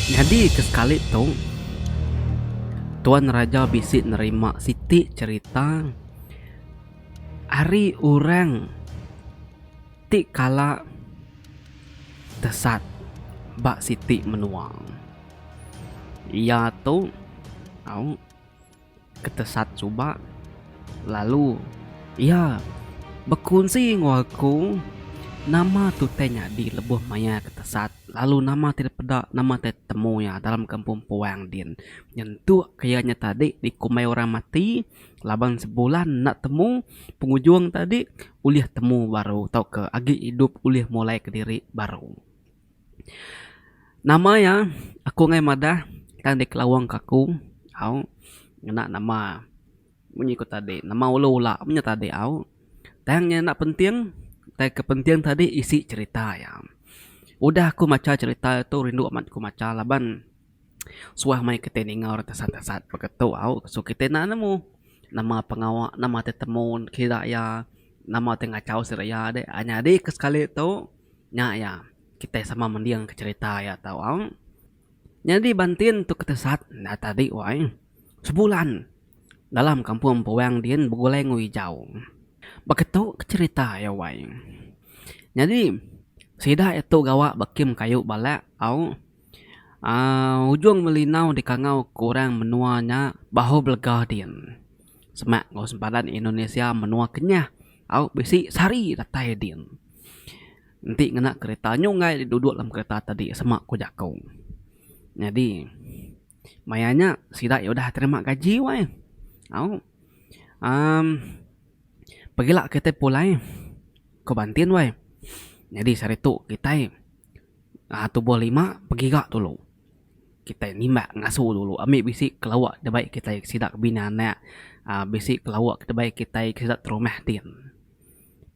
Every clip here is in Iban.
Nyadi ke sekali tu, Tuan Raja bisi nerima siti cherita ari orang ti kala tesat ba siti menua. Iya tu au ke tesat suba lalu iya bekunsi enggau aku nama tu tai nyadi lebuh maya ke tesat lalu nama ti dipeda nama ti ditemu iya dalam kampung puang din nyentuk ke iya nya tadi dikumbai orang mati laban sebulan enda temu pengujung tadi ulih temu baru tauka agi idup ulih mulai kediri baru. Nama iya aku enggai madah tang dikelawang ka aku au ngena nama munyi ku tadi nama ulu ula meh nya tadi au. Tang nya enda penting tai ke penting tadi isi cerita iya. Udah aku macha cerita tu rindu amat ku macha laban suah meh kitai ninga orang tesat-tesat baka tu au so kitai enda nemu nama pengawa nama tetemu sida iya nama ti ngachau sida iya deh. Nyadi ke sekali tu nya iya. Kitai sama mending ke cherita iya tau au. Nyadi bantin tu ke tesat enda tadi wai sebulan dalam kampung puang din begulai enggau ijau. Baka tu ke cherita iya wai. Nyadi sida iya tu gawa ba kem kayu balak au aaa ujung melinau dikangau ke orang menua nya Bahu Belega din. Semak enggau sempadan Indonesia menua Kenyah au bisi sehari datai din. Enti ngena kereta nyu enggai duduk dalam kereta tadi sema ku jaku. Nyadi maya nya sida iya udah terima gaji weh. Au uhh pegila kitai pulai ku Bantin weh. Nyadi sehari tu kitai uhh tubuh lima begiga dulu. Kitai nimbak ngasu dulu ami bisi kelawa dibai kitai sida bini anak uhh bisi kelawa dibai kitai sida terumah din.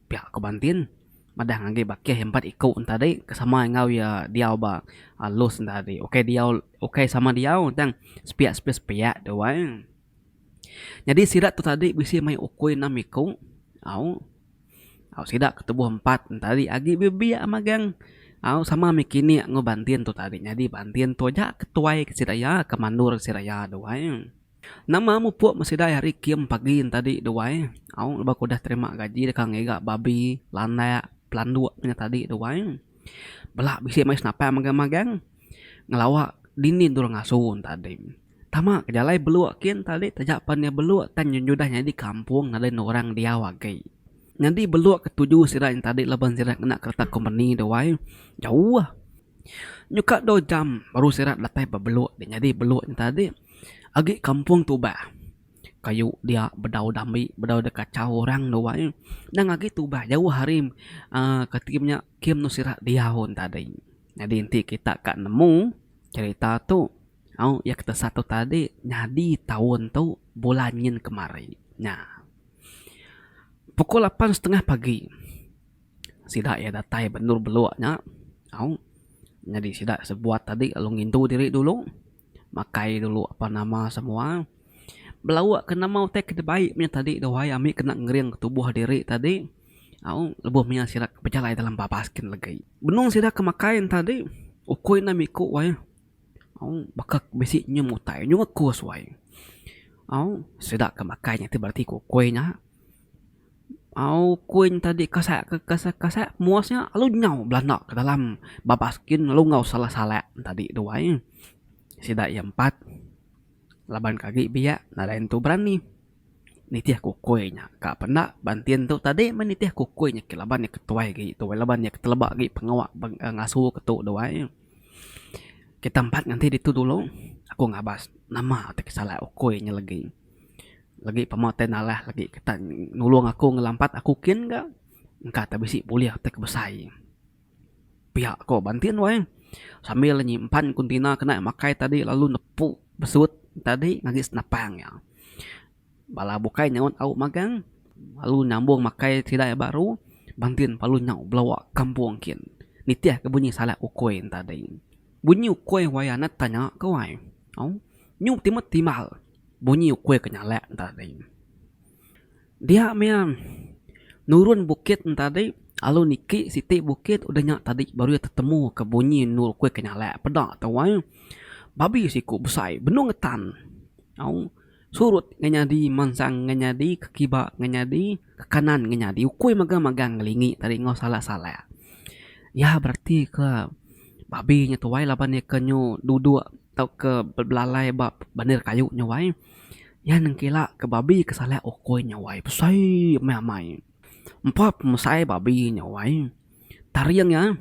Pia ku Bantin madah ngagai bakih empat iku ne tadi ke sama enggau iya diau ba lus ne tadi ukai diau ukai sama diau tang sepiak sepiak sepiak tu ai. Nyadi sida tu tadi bisi mai ukui enam iku au au sida ke tubuh empat ne tadi agi biak magang au sama mih kinik enggau Bantin tu tadi nyadi Bantin tu aja ketuai ke sida iya ke mandor sida iya tu ai. Nama mupuk mesidai hari kem pagi ne tadi duai au lebuh ku udah terima gaji deka ngiga babi, landak, pelanduk nya tadi duai. Bela bisi meh senapang magang-magang ngelawa dini endur ngasu ne tadi. Tama ke jalai beluk kin tadi taja pan iya beluk tang nyudah nyadi kampung nadai ne orang diau agi. Nyadi beluk ke tuju sida nya tadi laban sida ngena kereta kompeni duai jauh. Nyuka dua jam baru sida datai ba beluk nyadi beluk nya tadi. Agi kampung tubah kayu dia bedau dambi bedau da kachau orang tu ai nang agi tubah jauh ari uhh kati nya kem anu sira diau ne tadi. Nyadi enti kita ka nemu cherita tu au iya ke tesat tu tadi nyadi taun tu bulan nyin kemari nya. Pukul lapan setengah pagi sida iya datai ba endur beluk nya au nyadi sida sebuat tadi lalu ngintu diri dulu. Makai dulu apa nama semua. Belauk ke nama utai ke dibai meh tadi tu ai ami kena ngering tubuh diri tadi au lebuh maya sida bejalai dalam babas kin legi. Benung sida ke makai ne tadi ukui enda miku ai au baka bisi nyium utai nyung kus wai. Au sida ke makai nya ti bereti ku ukui nya. Au ukui nya tadi kasak ke kasak kasak muas nya lalu nyau belanda ke dalam babas kin lalu enggau salak salak tadi tu ai. Sida iya empat laban ke agi biak nadai entu berani nitih ke ukui nya. Ka penda bantin tu tadi meh nitih ke ukui nya laban iya ketuai agi tu laban iya teleba agi pengawa ngasu ke tu tu ai. Kita empat nganti ditu dulu aku ngabas nama ti salah ukui nya legi. Legi pama tai nalah legi kita nulung aku ngelampat aku kin ga engka tai bisi bulih tai ke besai. Pia ko Bantin weh sambil nyimpan container kena makai tadi lalu nepu besut tadi ngagai senapang iya. Bala bukai nyaut au magang lalu nyambung makai sida iya baru Bantin lalu nyau belawa kampung kin nitih ke bunyi salak ukui ne tadi. Bunyi ukui wai anak tanya ke wai au nyu timbal timbal. Bunyi ukui ke nyalak enta tadi. Dia mih iya. Nurun bukit enti tadi lalu niki siti bukit udah nya tadi baru iya tetemu ke bunyi endur ukui ke nyalak peda tu ai. Babi siku besai benung ngetan au surut ngan nyadi mansang ngan nyadi ke kiba ngan nyadi ke kanan ngan nyadi ukui mega magang ngelingi tadi enggau salak salak. Iya bereti ke babi nya tuai laban iya ke nyu duduk tauka belalai ba bandir kayu nya wai. Iya nengkila ke babi ke salak ukui nya wai besai amai amai. Empa pemesai babi nya wai. Taring iya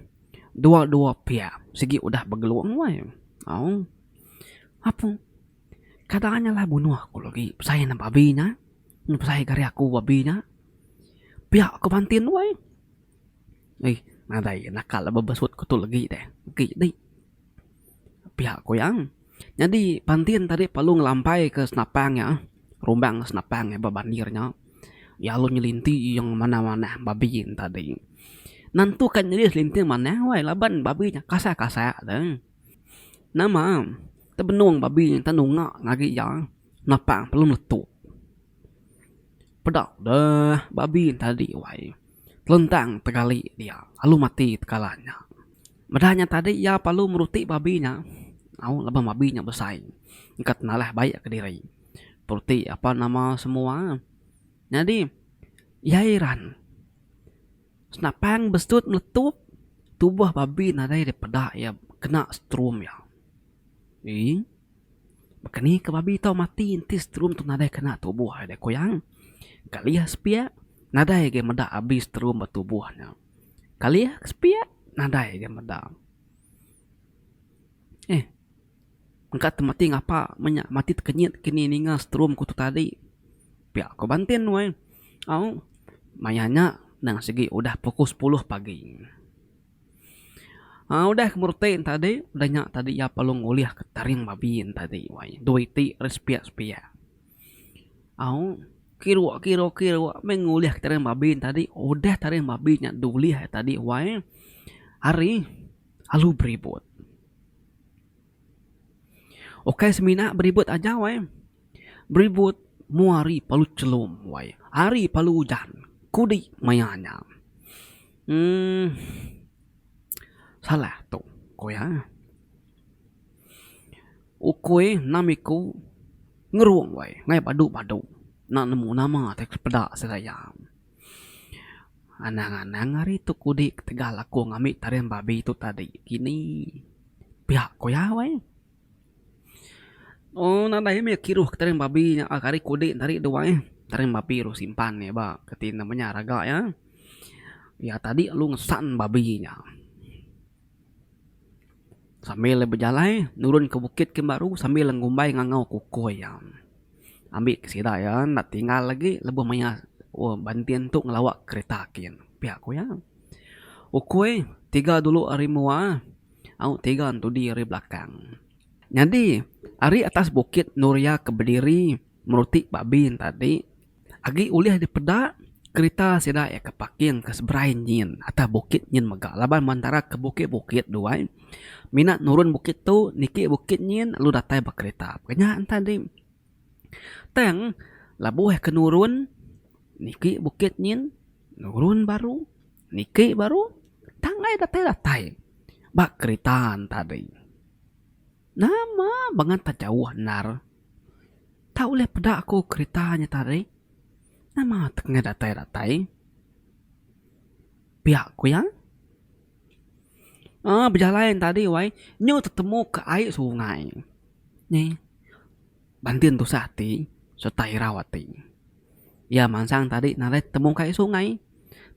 dua dua piak sigi udah begelung wai. Au. Apu kada nya lah bunuh aku lagi besai ne babi nya. Besai gari aku babi nya. Piak ku Bantin wai. Eih nadai nakal bebesut ku tu legi deh. Legi dih. Pia ku iya. Nyadi Pantin tadi perlu ngelampai ke senapang iya rumbang senapang iya ba bandir nya. Iya lalu nyelinti yang manah manah babi ne tadi. Nentu ka nyadi selinting manah weh laban babi nya kasar kasar ne. Nama tebenung babi nya nunga agi iya senapang perlu meletup. Peda deh babi ne tadi wai telentang tegali dia lalu mati tekala nya. Meda nya tadi iya perlu meruti babi nya au laban babi nya besai engka tenalah baik kediri. Peruti apan nama semua. Nyadi iya iran senapang besut meletup tubuh babi nadai dipeda iya kena setrum iya. Eii baka ni ke babi tau mati enti setrum tu nadai kena tubuh iya deh ku iya. Kalih sepiak nadai agi meda abi setrum ba tubuh nya. Kalih ke sepiak nadai ga meda. Eh engka te mati ngapa meh nya mati tekenyit kini ninga setrum ku tu tadi. Pia ku Bantin weh. Au maya nya nang sigi udah pukul sepuluh pagi. Aa udah ke meruti ne tadi udah nya tadi iya perlu ngulih ke taring babi ne tadi weh dua iti ari sepiak sepiak. Au kiruk kiruk kiruk meh ngulih taring babi ne tadi udah taring babi nya dulih tadi wai hari alu beribut. Ukai semina beribut aja wai beribut mua hari perlu chelum wai hari perlu ujan kudi maya nya uhh salah tu ku iya. Ukui enam iku ngerung wai ngaih badu badu enda nemu nama ti peda sida iya. Anang anang ari tu kudi ketegal aku ngambi taring babi tu tadi kini pia ku iya wai. Ooh nadai mih kiruh taring babi nya ari kudi tadi tu wai taring babi ru simpan iya ba keti nama nya raga iya. Iya tadi lalu ngesan babi nya. Sambil iya bejalai nurun ke bukit ke baru sambil iya ngumbai ngangau ke ukui iya. Ambi ke sida iya enda tinggal agi lebuh maya bantin tu ngelawa kereta kin pia ku iya. Ukui tiga dulu ari mua au tiga entudi ari belakang. Nyadi ari atas bukit endur iya ke bediri meruti babi ne tadi. Agi ulih dipeda kerita sida iya ke parking ke seberai nyin atas bukit nyin mega laban mentara ke bukit-bukit tu ai mina nurun bukit tu niki bukit nyin lalu datai ba kerita. Nya tadi tang lebuh ke nurun niki bukit nyin nurun baru niki baru tang ai datai-datai ba kerita ne tadi. Nama bangat tak jauh endar. Tak ulih peda aku kerita nya tadi. Nama tengah datai-datai. Pia ku iya. Aaa bejalai ne tadi wai nyu tetemu ke ai sungai. Nyi bantin tusah ati sereta irau ati. Iya mansang tadi nadai tetemu ke ai sungai.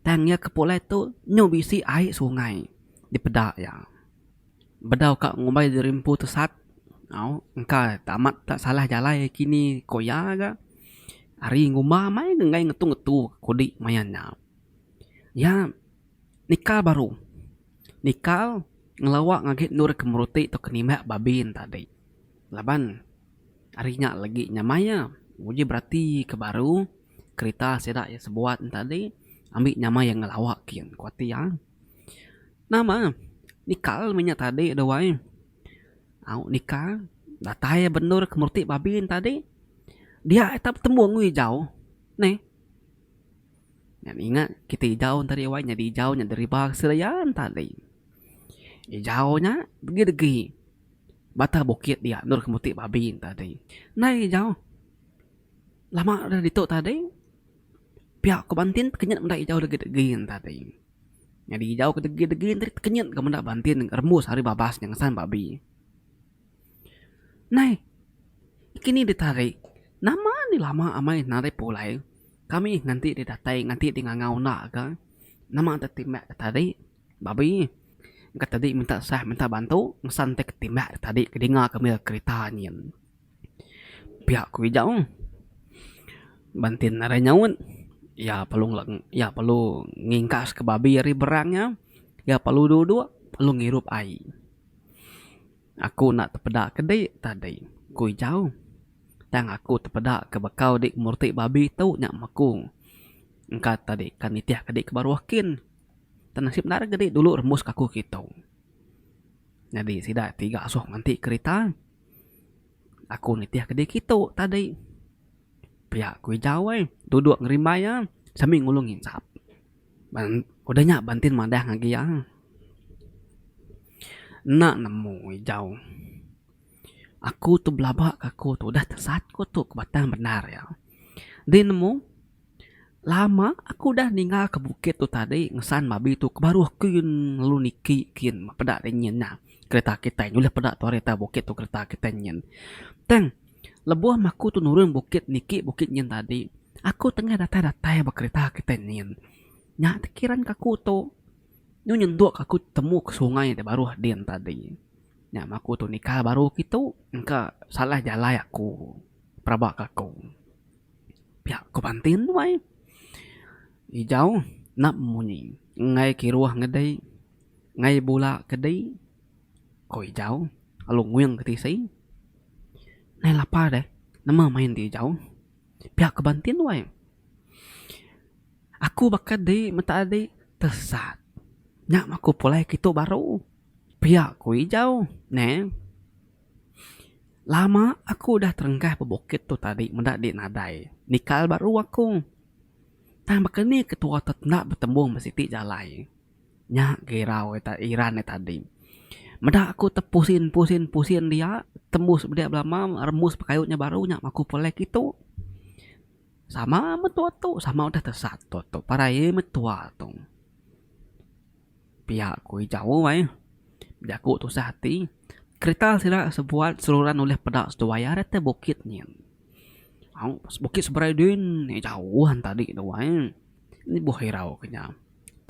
Tang iya ke pulai tu nyu bisi ai sungai dipeda iya. Bedau ka ngumbai diri empu tesat au engka amat ka salah jalai kini ko iya ga. Ari ngumba amai ne enggai ngetu ngetu kudi maya nya. Iya nikal baru nikal ngelawa ngagi endur ke meruti tauka nimbak babi ne tadi laban ari nya lagi nyamai iya nguji berati ke baru kerita sida iya sebuat ne tadi ambi nyamai iya ngelawa kin ku ati iya. Nama nikal meh nya tadi tu ai. Au nikal datai bendur ke meruti babi ne tadi dia ita betemu enggau ijau neh. Nya ingat kita ijau tadi wai nyadi ijau nya deriba sereyan tadi. Ijau nya degi-degi batang bukit dia endur ke muti babi tadi. Ndai ijau lama dah ditu tadi pia ku Bantin tekenyit meda ijau degi-degi tadi. Nyadi ijau ke degi-degi tadi tekenyit ga meda Bantin rembus ari babas nya ngesan babi. Nai kini ditarik nama nih lama amai narik pulai. Kami nganti deh datai nganti deh ngangau enda ka nama te timbak ke tadi babi ka tadi minta sah minta bantu ngesan te timbak tadi ke dinga kami kerita nyin. Pia ku ijau bantin ngarai nyaut iya perlu iya perlu ngingkas ke babi ari berang iya, iya perlu duduk perlu ngirup ai. Aku enda tepeda ke dik tadi, ku Ijau. Tang aku tepeda ke bekau dik murti babi tu nya meku. Engka tadi ka nitih ke dik ke baruh kin. Tang nasib endar ga dik dulu rembus ke aku kitu. Nyadi sida tiga asuh nganti kerita. Aku nitih ke dik kitu tadi. Pia ku Ijau ai duduk ngerimbai iya sambil ngulung nginsap. Udah nya Bantin madah ngagai iya. Enda nemu ijau. Aku tu belaba ka aku tu udah tesat ku tu ke batang bendar iya. Deh nemu lama aku udah ninggal ke bukit tu tadi ngesan babi tu ke baruh kin lalu niki kin peda deh nyin nya kereta kitai nyulih peda tu ari atas bukit tu kereta kitai nyin. Tang lebuh meh aku tu nurun bukit niki bukit nyin tadi aku tengah datai datai ba kereta kitai nyin. Nya tekiran ka aku tu. Nyu nyentuk aku temu ke sungai da baruh din tadi. Nya meh aku tu nikal baru kitu engka salah jalai aku pelaba ka aku. Pia ku Bantin tu ai. Ijau enda munyi enggai kiruh ngedi enggai bula kedi ku Ijau lalu nguing ke tisi. Nai lapa deh nama main ti Ijau. Pia ku Bantin tu ai. Aku baka di meta adi tesat. Nya meh aku pulai kitu baru. Pia ku Ijau neh. Lama aku udah terengkah ba bukit tu tadi meda di nadai. Nikal baru aku. Tang baka ni ketua tu enda betembung ba siti jalai. Nya girau iran iya tadi. Meda aku tepusin pusin pusin dia tembus dia belama rembus pekayu nya baru nya aku pulai kitu. Sama mentua tu sama udah tesat tu tu parai mentua tu. Pia ku ijau ai jaku tusah ati kereta sida sebuat seruran ulih peda seduai ari atas bukit nyin. Au bukit seberai din jauh tadi tu ai lebuh irau ke nya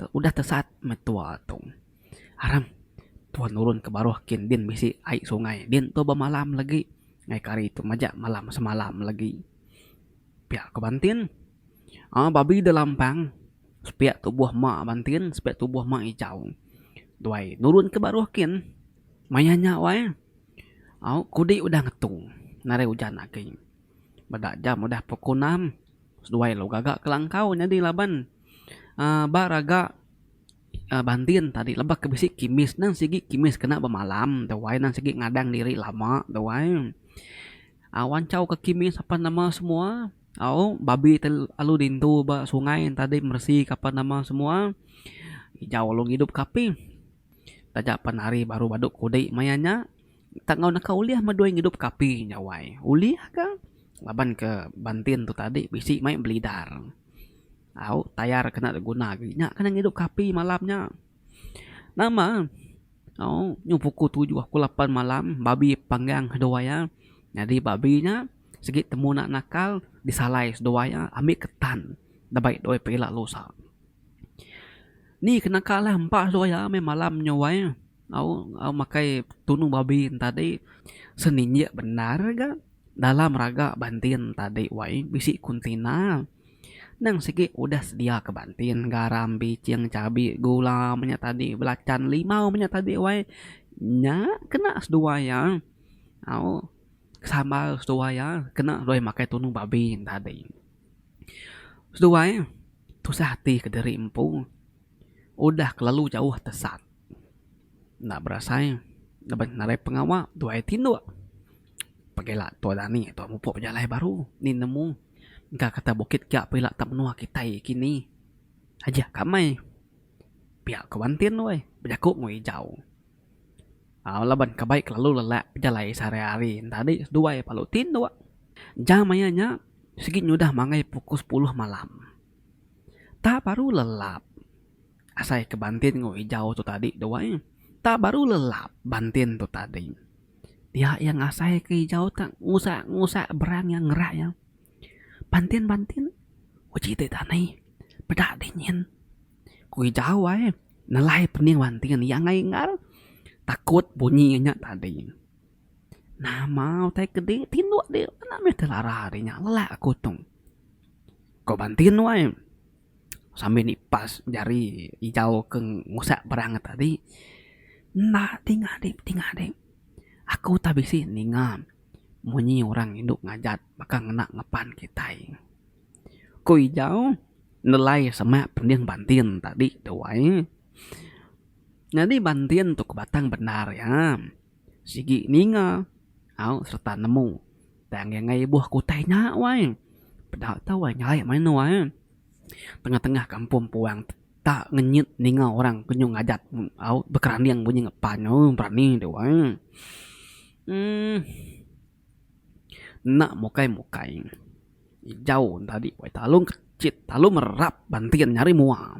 udah tesat mentua tu. Aram tuan nurun ke baruh kin din bisi ai sungai din tu bemalam lagi ngai ke hari tu majak malam semalam lagi. Pia ko Bantin. Aaa babi da lampang sepiak tubuh ma Bantin sepiak tubuh ma Ijau. Duai nurun ke baruh kin. Maya nya wai au kudi udah ngetu nadai ujan agi. Meda jam udah pukul enam seduai lalu gaga ke langkau nyadi laban aaa ba raga Bantin tadi lebih ke bisi kimis nang sigi kimis kena bemalam tu wai nang sigi ngadang diri lama tu wai. Awan chau ke kimis apan nama semua au babi te lalu dintu ba sungai tadi meresi ke apan nama semua ijau lalu ngidup ke api taja pan hari baru badu kudi maya nya tak enggau naka ulih meh doi ngidup ke api nya wai ulih ka laban ke bantin tu tadi bisi mai belidar au tayar kena guna agi nya kena ngidup ke api malam nya nama. Au nyu pukul tujuh pukul lapan malam babi panggang seduai iya nyadi babi nya sigi temu enda nakal disalai seduai iya ambi ke tan dabai duai pila lusa. Ni ke naka lah empa seduai iya meh malam nyu wai au au makai tunu babi ne tadi seninjik bendar ga dalam raga bantin tadi wai bisi kuntina. Nang sigi udah sedia ke bantin garam, bicing, chabi, gula menya tadi belacan limau menya tadi wai nya kena seduai iya au sambal seduai iya kena seduai makai tunu babi ne tadi. Seduai tusah ati kediri empu udah kelalu jauh tesat enda berasai laban nadai pengawa duai tinduk pagila tua dani tua mupuk bejalai baru ni nemu. Engka kata bukit kia pila tak menua kitai kini. Ajih ka mai. Pia ko Bantin weh bejaku enggau Ijau. Au laban ka bai kelalu lelak pejalai sehari-hari enta adi seduai palu tinduk. Jam maya nya sigi nyudah manggai pukul sepuluh malam. Tak baru lelap asai ke Bantin enggau Ijau tu tadi tu ai. Tak baru lelap Bantin tu tadi. Dia iya ngasai ke Ijau tak ngusak-ngusak berang iya ngerak iya. Bantin Bantin uji ti tani peda di nyin. Ku Ijau ai nelai pening Bantin iya angai enggau takut bunyi nya tadi. Nama utai ke di tinduk di enda meh telara di nya lelak aku tu. Ko Bantin wai sambil nipas jari ijau ke ngusak barang tadi enda dinga di dinga di aku tak bisi ninga munyi orang indu ngajat baka ngena ngepan kitai. Ku ijau nelai semak pending Bantin tadi tu wai. Nyadi Bantin tu ke batang bendar iya. Sigi ninga au sereta nemu tang iya enggai ibuh ke utai nya wai. Peda tau wai nyelai menu ai. Tengah-tengah kampung puang tak ngenyit ninga orang ke nyau ngajat au bekeranding bunyi ngepan ooh berani tu wai. Uhh enda mukai-mukai ijau tadi wai talung kechit talung merap bantin nyari mua.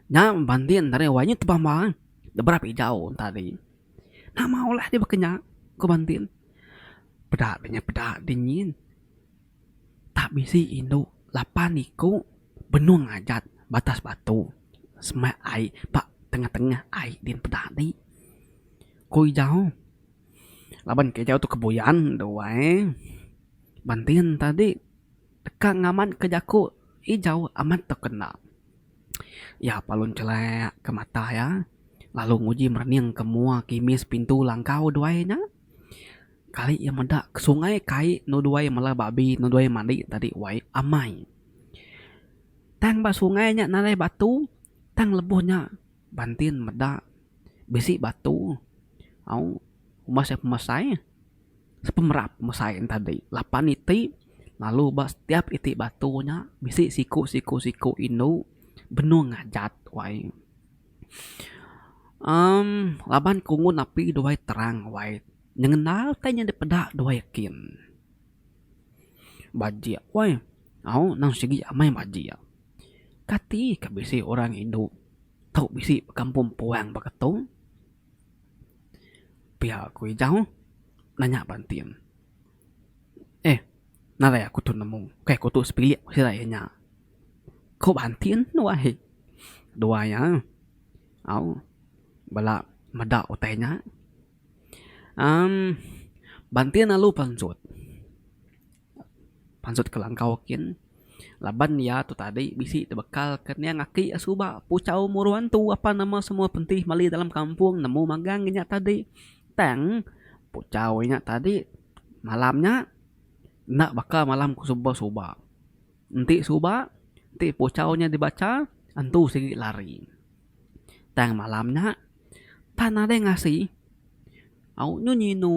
Nya bantin tadi wai nyu tebamba berap ijau tadi. Nama ulah deh baka nya, ku Bantin. Peda deh nya peda deh nyin. Tak bisi indu lapan iku benung ngajat batas batu semak ai ba tengah-tengah ai din peda ti. Ku Ijau. Laban ke Ijau tu kebuyan duai Bantin tadi deka ngamat ke jaku Ijau amat tau kena. Iya palun chelak ke mata iya lalu nguji merening ke mua kimis pintu langkau duai nya. Kali iya meda ke sungai kai enu duai mela babi enu duai mandi tadi wai amai. Tang ba sungai nya nadai batu tang lebuh nya Bantin meda bisi batu au umbas iya pemesai. Sepemerap mesai ne tadi lapan iti lalu ba setiap iti batu nya bisi siku siku siku indu benung ngajat wai uhh laban ku ngun api duai terang wai nyengenda utai nya dipeda duai yakin. Bajik wai au nang sigi amai bajik kati ka bisi orang indu tau bisi kampung puang baka tu. Pia ku Ijau nanya Bantin. Eh, nadai aku tu nemu. Kai ku tu sepilik ku sida iya nya. Ku Bantin wai. Dua iya au bala meda utai nya. Emm Bantin lalu pansut. Pansut ke langkau kin laban iya tu tadi bisi tebekal ke niang aki iya suba puchau muru antu apan nama semua penti mali dalam kampung nemu magang inya tadi. Tang puchau inya tadi malam nya enda baka malam ke suba suba. Enti suba enti puchau nya dibacha antu sigi lari. Tang malam nya tan nadai ngasi. Au nyu nyinu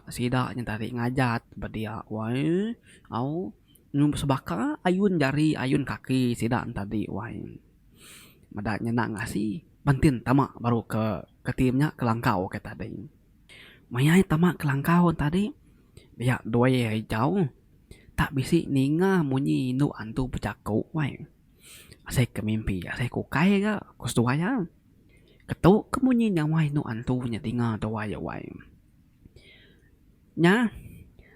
sida nya tadi ngajat ba dia wai au nyu sebaka ayun jari ayun kaki sida ne tadi wai. Meda nya enda ngasi bantin tama baru ke keti nya ke langkau ke tadi. Maya iya tama ke langkau tadi dia duai iya ijau tak bisi ninga munyi indu antu bejaku wai. Asai ke mimpi asai ke ukai ga ku seduai iya. Ketu ke munyi nyawa inu antu nya dinga tuai wai. Nya,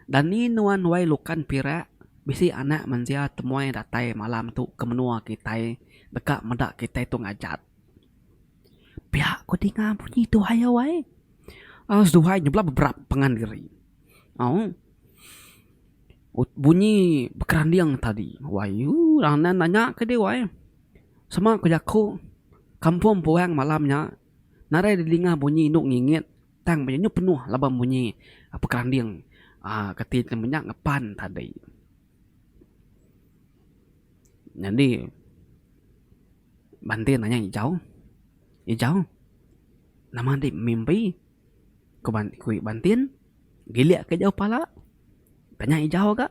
dani nuan wai lukan pirak bisi anak mensia temuai datai malam tu ke menua kitai deka meda kitai tu ngajat. Pia ku dinga munyi tuai wai. Au seduai nyebela beberap pangan diri. Au bunyi bekeranding tadi wai ooh anan nanya ke dih wai. Sema ku jaku, kampung puang malam nya nadai didinga bunyi indu ngingit tang ba nyu penuh laban bunyi pekeranding uhh kati ne menya ngepan tadi. Nyadi Bantin nanya Ijau, Ijau nama enti mimpi ku Bantin gilik ka ijau pala tanya Ijau ga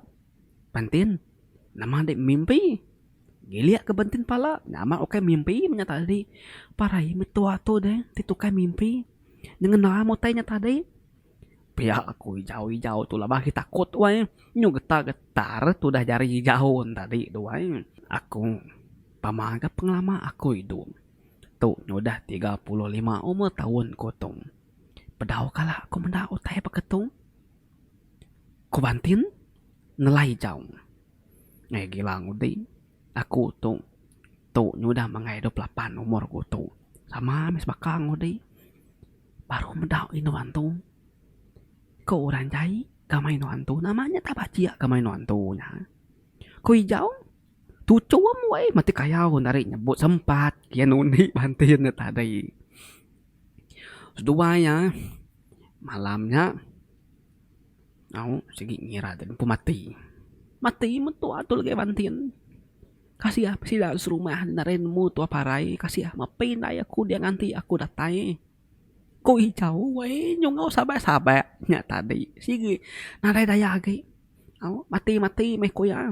Bantin nama enti mimpi. Gilik ke Bantin pala nya amat ukai mimpi meh nya tadi. Parai mentua tu deh ti tukai mimpi nyengenda meh utai nya tadi. Pia ku ijau-ijau tu laban agi takut wai nyu getar-getar tudah jari ijau ne tadi tu wai. Aku pama ga pengelama aku idup tu nyudah 35 umur taun ku tu. Bedau kala ku meda utai baka tu. Ku Bantin nelai ijau. Ngai gila ngudi aku tu tu nyudah manggai 28 umur ku tu sama meh sebaka ngudi. Baru meda indu antu. Ku orang jai ka mai indu antu nama nya tak bajik ka mai indu antu nya. Ku ijau tuchum weh mati kayau narik nyebut sempat iya nundi bantin ne tadi. Seduai iya malam nya au sigi ngira diri empu mati. Mati mentua tu lagi bantin. Kasih sida serumah nadai nemu tua parai kasih mepi indai aku dia nganti aku datai. Ku Ijau weh nyungau sabak-sabak nya tadi sigi nadai daya agi au mati-mati meh ku iya.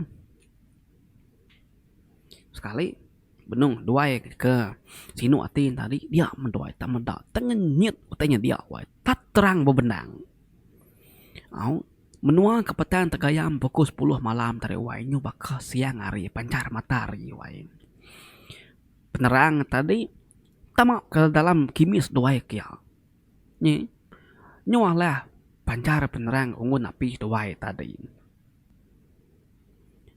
Sekali benung duai ke sinu ati ne tadi dia meh duai tak meda tengenyit utai nya dia weh tak terang bebendang. Au menua ke petang tegayam pukul sepuluh malam tadi wai nyu baka siang hari pancar mata hari wai. Penerang tadi tama ke dalam kimis duai kia. Nyi nyu alah pancar penerang ungun api seduai tadi.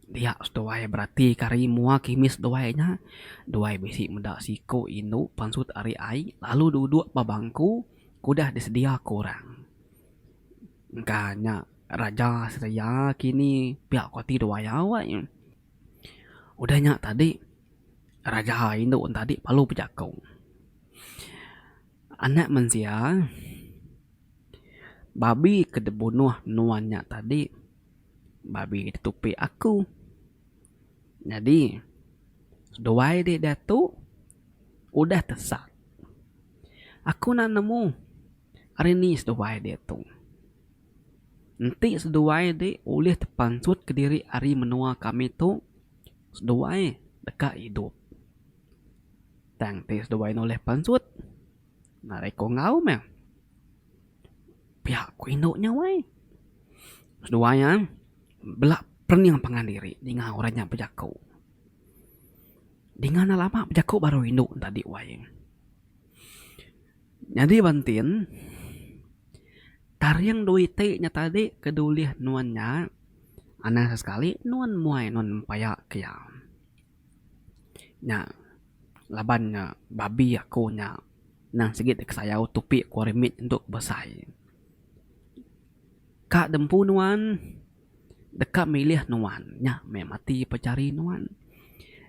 Dia seduai berati ke ari mua kimis seduai nya duai bisi meda siku indu pansut ari ai lalu duduk ba bangku ke udah disedia ke orang. Engka nya raja seria kini pia ku ati duai awai. Udah nya tadi Raja indu tadi lalu bejaku, Anak mensia, babi ke dibunuh nuan nya tadi babi ditupi aku. Nyadi seduai ti diatu udah tesat. Aku enda nemu ari ni seduai diatu. Enti seduai ti ulih tepansut kediri ari menua kami tu. Seduai deka idup. Tang ti seduai nulih pansut nadai ko enggau meh. Pia ku indu nya wai. Seduai iya bela perening pangan diri ninga orang nya bejaku. Dinga enda lama bejaku baru indu tadi wai. Nyadi Bantin taring dua iti nya tadi ke dulih nuan nya anang sesekali nuan muai nuan empaya ke iya. Nya laban nya babi aku nya nang sigi deka sayau tupi ku ari mit nyentuk besai. Ka dempu nuan deka milih nuan nya meh mati pejari nuan.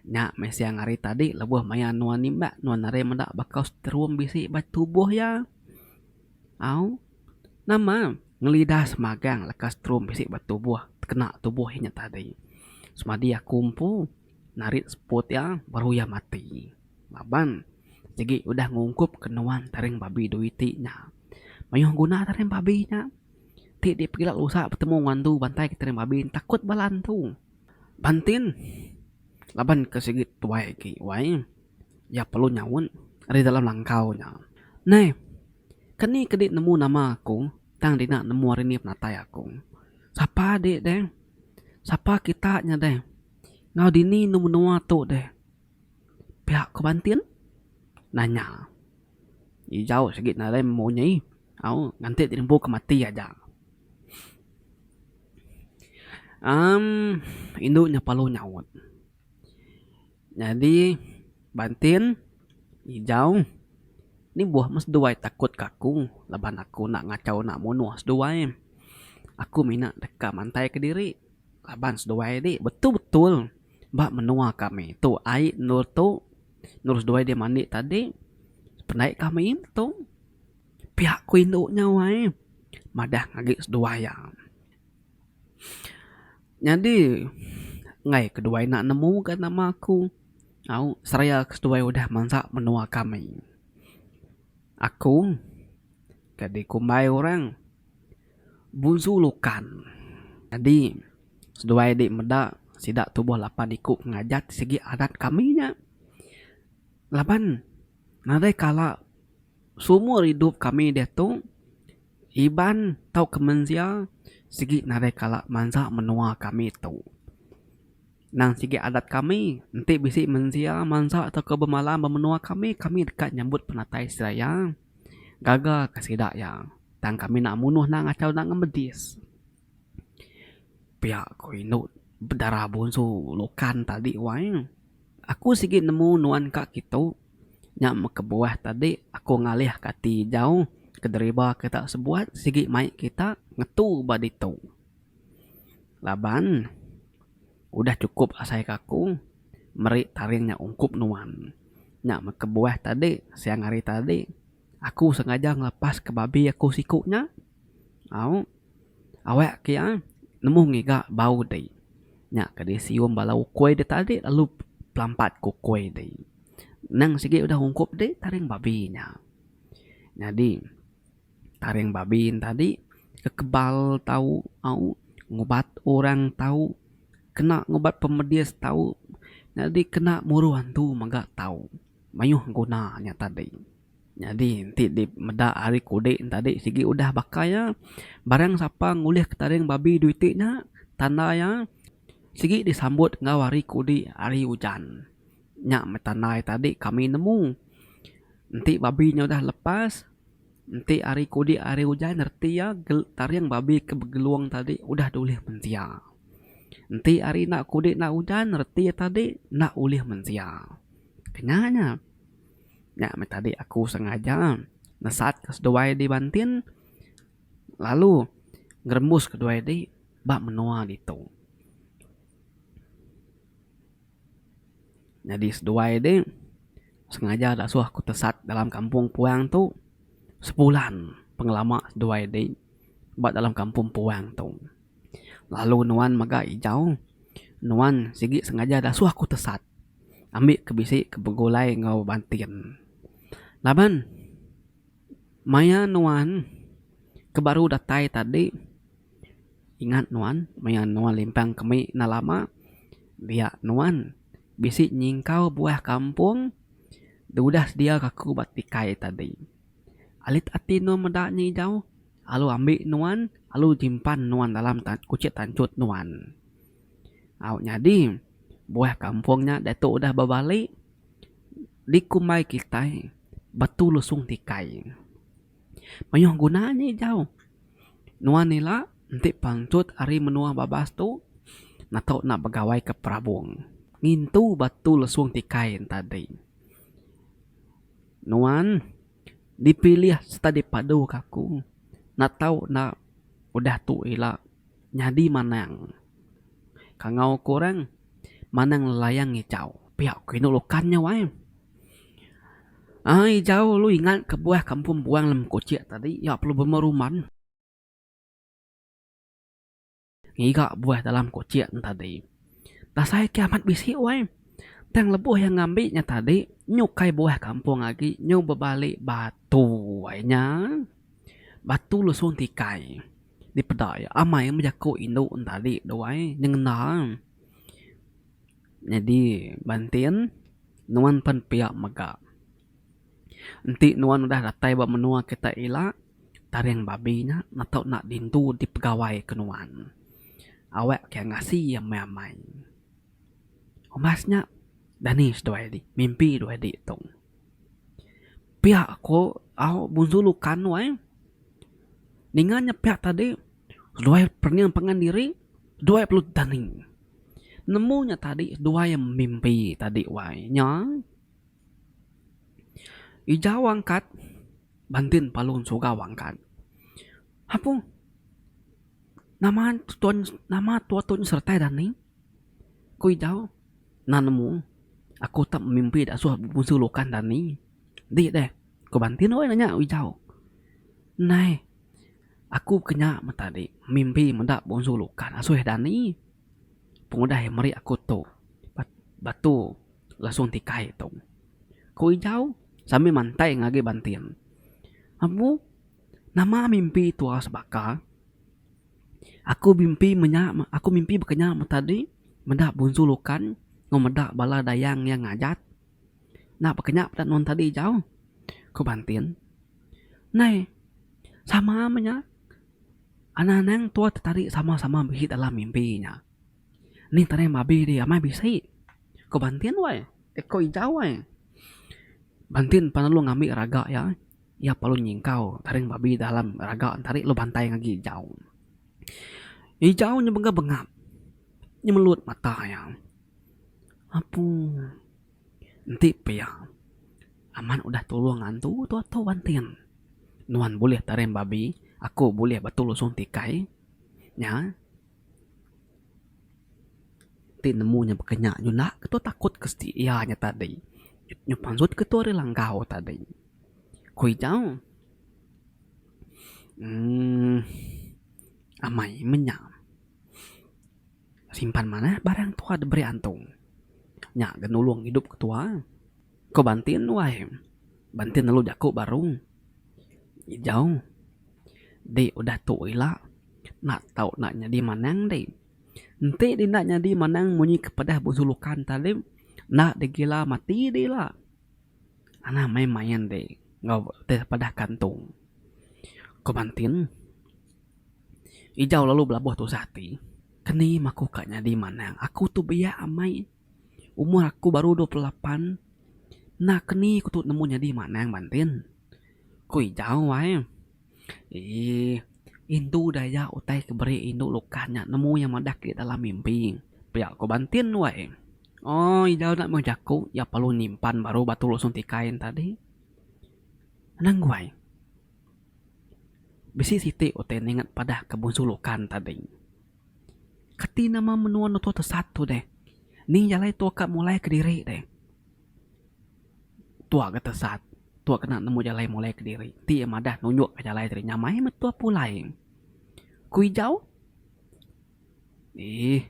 Nya meh siang hari tadi lebuh maya nuan nimbak nuan nadai meda baka seterum bisi ba tubuh iya. Au nama ngelidas magang leka seterum bisi ba tubuh tekena tubuh iya nya tadi. Semadi aku empu narit seput iya baru iya mati. Laban sigi udah ngungkup ke nuan taring babi dua iti nya. Mayuh guna taring babi nya. Ti dipegila lusa betemu enggau antu bantai ke taring babi takut bala antu. Bantin laban ke sigi tuai agi wai iya perlu nyaut ari dalam langkau nya. Neh keni ke di nemu nama aku tang dina nemu ari ni penatai aku. Sapa di deh sapa kita nya deh enggau dini enu menua tu deh. Pia ku Bantin nanya. Ijau sigi nadai munyi au nganti ti nembu ke mati aja. Emm indu nya perlu nyaut. Nyadi Bantin Ijau ni buah meh seduai takut ka aku laban aku enda ngachau enda munuh seduai. Aku mina deka mantai kediri laban seduai ti betul betul ba menua kami tu ai endur tu. Endur seduai dia mandi tadi pendai kami tu pia ku indu nya wai madah agi seduai iya. Nyadi enggai keduai enda nemu ga nama aku au seraya ke seduai udah mansa menua kami. Aku ke dikumbai orang Bunsu Lukan. Nyadi seduai di meda. Sida tubuh lapan iku ke ngajat sigi adat kami nya. Laban nadai kala seumur idup kami diatu Iban tauka mensia sigi nadai kala mansa menua kami tu. Nang sigi adat kami enti bisi mensia mansa tauka bemalam ba menua kami, kami deka nyambut penatai sida iya gaga ka sida iya. Tang kami enda munuh enda ngachau enda ngemedis. Pia ku indu bedara bunsu lukan tadi wai. Aku sigi nemu nuan ka kitu nya meh kebuah tadi aku ngalih ka ati ijau ke deriba kita sebuat sigi mai kita ngetu ba ditu. Laban udah chukup asai ka aku meri taring nya ungkup nuan. Nya meh kebuah tadi siang hari tadi aku sengaja ngelepas ka babi aku siku nya au. Awak ke iya nemu ngiga bau dei. Nya ke disium bala ukui deh tadi lalu pelampat ke ukui dei. Nang sigi udah ungkup dei taring babi nya. Nyadi taring babi ne tadi kekebal tau au ngubat orang tau kena ngubat pemedis tau nyadi kena muru antu mega tau. Mayuh guna nya tadi. Nyadi enti di meda ari kudi ne tadi sigi udah baka iya barang sapa ngulih ke taring babi dua iti nya tanda iya sigi disambut enggau hari kudi hari ujan. Nya meh tanda iya tadi kami nemu enti babi nya udah lepas enti hari kudi hari ujan reti iya taring babi ke begelung tadi udah dulih mensia. Enti hari enda kudi enda ujan reti iya tadi enda ulih mensia. Kenya nya. Nya meh tadi aku sengaja nesat ke seduai di Bantin lalu ngerembus ke duai di ba menua ditu. Nyadi seduai di sengaja dasuh aku tesat dalam kampung puang tu sebulan pengelama seduai di ba dalam kampung puang tu. Lalu nuan mega ijau nuan sigi sengaja dasuh aku tesat. Ambi ke bisi ke begulai enggau Bantin. Laban maya nuan ke baru datai tadi ingat nuan maya nuan limpang kemi enda lama dia nuan bisi nyingkau buah kampung da udah sedia ka aku ba tikai tadi. Alit ati nuan meda nya ijau lalu ambi nuan lalu jimpan nuan dalam kuchik tanchut nuan. Au nyadi buah kampung nya diatu udah bebali dikumbai kitai batu lusung tikai. Mayuh guna nya ijau. Nuan ila enti pansut ari menua babas tu neto ne begawai ke perabung ngintu batu lusung tikai ne tadi. Nuan dipilih sereta dipadu ka aku enda tau enda udah tu ila. Nyadi manang. Kangau ku orang, manang lelayang ijau. Pia ku indu lukan nya wai. Ai ijau lu ingat ke buah kampung buang lem kuchik tadi iya perlu bemeruman. Ngiga buah dalam kuchik ne tadi. Dasai ke amat bisi wai. Tang lebuh iya ngambi nya tadi nyukai buah kampung agi nyu bebali batu ai nya. Batu lusung tikai. Dipeda iya amai bejaku indu entali duai nyengenda. Nyadi Bantin nuan pen pia mega. Enti nuan udah datai ba menua kita ila taring babi nya neto enda dintu dipegawai ke nuan. Awak ke ngasi amai amai. Umbas nya dani seduai adi mimpi duai adi tu. Pia ko au Bunsu Lukan wai. Ninga nya pia tadi seduai pening pangan diri seduai perlu dani. Nemu nya tadi seduai mimpi tadi wai nya. Ijau angkat bantin palun sugau angkat. Apu nama tuan nama tua tu sertai dani ku ijau enda nemu aku tak mimpi dasuh bunsu lukan dani. Di deh ku bantin weh nanya ijau. Nai, aku ke nya meh tadi mimpi meda Bonsu Lukan asuh dani pengudah iya meri aku tu batu lesung tikai tu. Ku Ijau sambil mantai ngagai Bantin. Amu nama mimpi tua sebaka. Aku mimpi menya aku mimpi baka nya meh tadi. Meda Bunsu Lukan enggau meda bala dayang iya ngajat. Enda baka nya peda nuan tadi Ijau, ku Bantin. Nai, sama meh nya. Anang-anang tua tetari sama-sama bisi dalam mimpi nya. Ni taring babi di amai bisi, ku Bantin wai, eh ku Ijau wai. Bantin pan lalu ngambi raga iya, iya perlu nyingkau taring babi dalam raga tadi lalu bantai ngagai Ijau. Ijau nya mega bengap nyemelut mata iya. Apu enti pia amat udah tulung antu tu atu Bantin. Nuan bulih taring babi, aku bulih batu lusung tikai. Nya. Ti nemu nya baka nya nyunda ke tu takut ke siti iya nya tadi. Nyu pansut ke tu ari langgau tadi. Ku Ijau uhh amai menya simpan manah barang tua diberi antu. Nya ga nulung idup ketua. Ko Bantin wai. Bantin lalu jaku baru. Ijau di udah tu ila enda tau enda nyadi manang di. Enti di enda nyadi manang munyi ke pedah Busu Lukan tadi enda digila mati di ila. Anang main main di enggau ti pedah kantung. Ko Bantin. Ijau lalu belabuh tusah ati. Keni maku ka nyadi manang aku tu biak amai. Umur aku baru 28 enda keni ku tu nemu nyadi manang Bantin. Ku Ijau ai. Eii indu daya utai ke beri indu lukan nya nemu iya madah ke dalam mimpi. Pia ku Bantin wai. Ooh Ijau enda meh jaku iya perlu nyimpan baru batu lusung tikai ne tadi. Anang guai. Bisi siti utai ningat padah ke Bunsu Lukan tadi. Kati nama menua nutu tesat tu deh. Ni jalai tua ka mulai kediri deh. Tua ga tesat, tua kena nemu jalai mulai kediri. Ti iya madah nunjuk ka jalai tadi nyamai meh tua pulai. Ku Ijau, eeh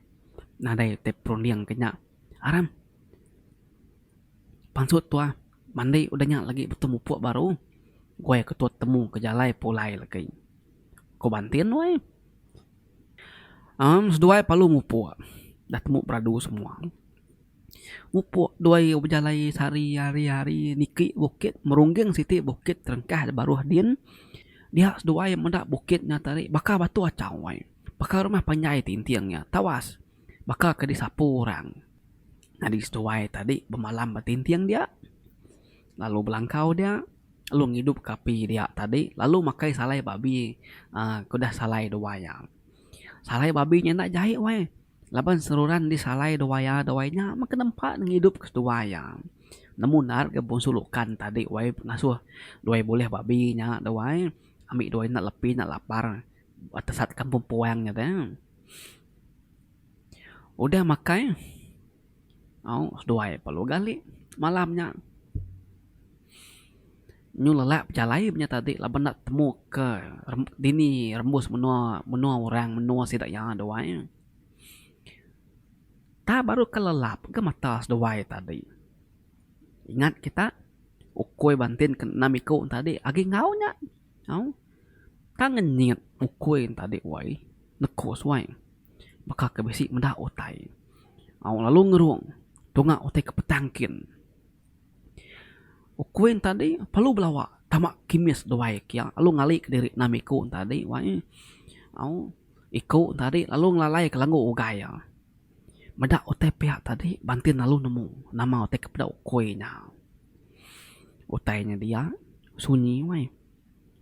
nadai ti perunding ke nya. Aram pansut tua mandi udah nya lagi betu mupuk baru. Guai ke tua temu ke jalai pulai lagi. Ku Bantin weh. Amm seduai perlu mupuk dah temu beradu semua. Mupuk duai bejalai sehari hari hari niki bukit merungging siti bukit terengkah da baruh din dia seduai meda bukit nya tadi baka batu achau ai baka rumah panjai tinting nya tawas baka ke disapu orang. Nyadi seduai tadi bemalam ba tinting dia lalu belangkau dia. Lalu ngidup ke api dia tadi lalu makai salai babi uhh ke udah salai duai iya. Salai babi nya enda jai weh laban seruran disalai duai iya duai nya meh ke nempa ne ngidup ke seduai iya. Nemu enda ga bungsu lukan tadi weh ngasuh duai bulih babi nya duai ambi duai enda lepi enda lapar tesat kampung puang nya te. Udah makai. Au seduai perlu gali malam nya. Nyu lelak pejalai inya tadi laban enda temu ke dini rembus menua menua orang menua sida iya duai. Tak baru ke lelap ga mata seduai tadi. Ingat kita ukui bantin ke enam iku tadi agi enggau nya. Au tang ngenyit ukui tadi wai nekus wai. Baka ke bisi meda utai. Au lalu ngerung tunga utai ke petang kin. Ukui ne tadi perlu belawa tama kimis duai kia lalu ngali kediri enam iku ne tadi wai. Au iku ne tadi lalu ngelalai ke langgu ugai iya. Meda utai pia tadi Bantin lalu nemu nama utai ke peda ukui nya. Utai nya dia sunyi wai.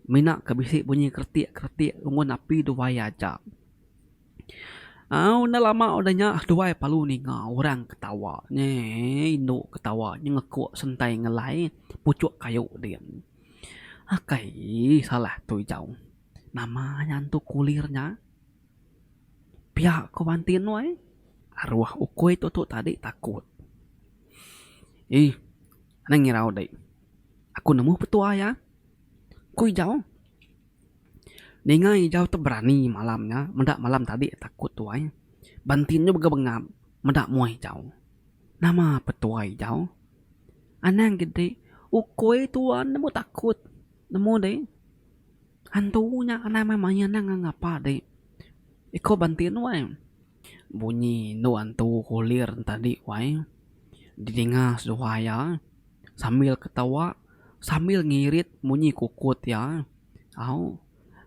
Mina ke bisi bunyi keretik keretik ngungun api duai aja. Au enda lama udah nya seduai perlu ninga orang ketawa nyi indu ketawa nyengekuk sentai ngelai puchuk kayu din. Akai salah tu ijau nama nya antu kulir nya. Pia ko Bantin wai aruh ukui tu tu tadi takut. Ih anang ngirau dek aku nemu petua iya ku ijau. Ninga ijau tu berani malam nya meda malam tadi takut tuai. Bantin nya mega bengap meda mua ijau. Nama petua ijau? Anang gede ukui tuan nemu takut nemu deh. Antu nya anang main main anang ngapa deh. Iko bantin weh. Bunyi indu antu kulir tadi wai didinga seduai iya sambil ketawa sambil ngirit munyi kukut iya au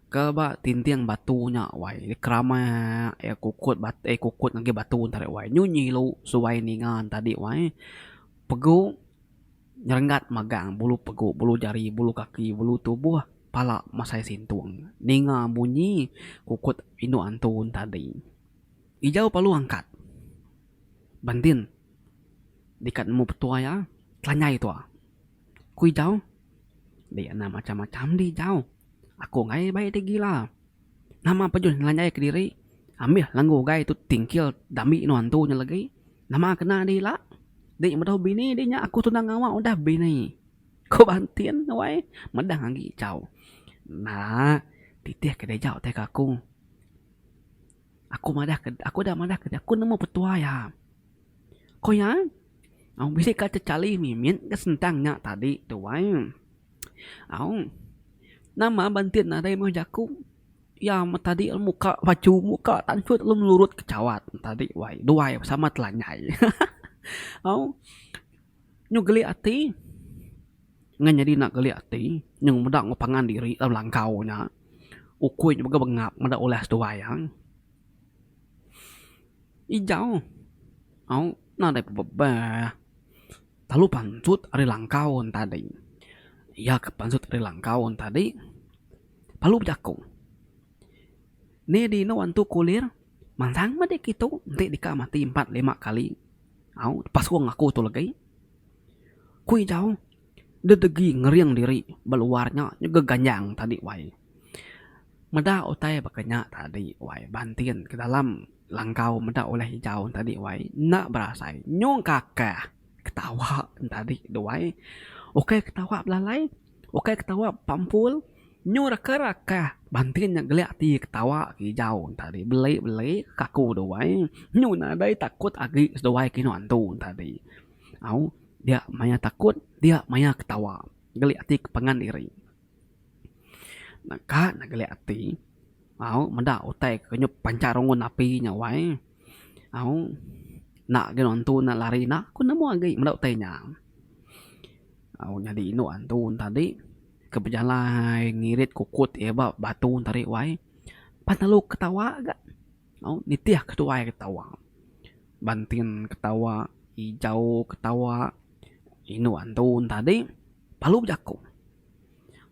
ke ba tinting batu nya wai dikeramak iya kukut eh kukut ngagai batu tadi wai nyu nyilu seduai ninga tadi wai pegu nyerenggat magang bulu pegu bulu jari bulu kaki bulu tubuh pala masai sintung ninga munyi kukut indu antu tadi. Ijau perlu angkat. Bandin deka nemu petua iya telanjai tua. Ku Ijau, Di enda macam-macam di Ijau. Aku enggai bai ti gila. Nama pejuh ngelanjai kediri ambih langgu ugai tu tingkil dambi nuan antu nya legi. Nama kena di ila. Di meda bini di nya aku tunda ngawa udah bini. Ku Bantin wai meda agi Ijau. Enda titih ke deh Ijau tai ke aku. Aku madah ke aku udah madah ke aku nemu petua iya. Ku iya, au bisi ka chechali mimit ke sentang nya tadi tu ai. Au nama bantin nadai meh jaku iya meh tadi muka baju muka tanchut lalu melurut ke chawat tadi wai duai sama telanjai. Au nyu gelik ati ngan nyadi enda gelik ati nyu meda enggau pangan diri dalam langkau nya. Ukui nya mega bengap meda ulah seduai iya. Ijau au nadai pebebeh lalu pansut ari langkau ne tadi. Iya ke pansut ari langkau ne tadi lalu bejaku Ni dinu antu kulir mansang meh dek kitu enti deka mati empat lima kali au pasung aku tu legi. Ku Ijau. Dedegi ngering diri ba luar nya nyega ganjang tadi wai. Meda utai baka nya tadi wai bantin ke dalam langkau meda ulih ijau tadi wai enda berasai nyung kakah ketawa tadi tu wai. Ukai ketawa belalai ukai ketawa pampul nyu rakah rakah bantin nya gelik ati ketawa ke ijau tadi beli beli kaku tu wai nyu nadai takut agi seduai ke inu antu tadi. Au dia maya takut dia maya ketawa gelik ati ke pangan diri. Naka ne gelik ati au meda utai ke nyup panca rungun api nya wai au enda agi antu ne lari enda ku nemu agi meda utai nya. Au nyadi indu antu ne tadi ke bejalai ngirit kukut iya ba batu ne tadi wai pan lalu ketawa ga. Au nitih ketuai ketawa. Bantin ketawa, ijau ketawa, indu antu ne tadi lalu bejaku.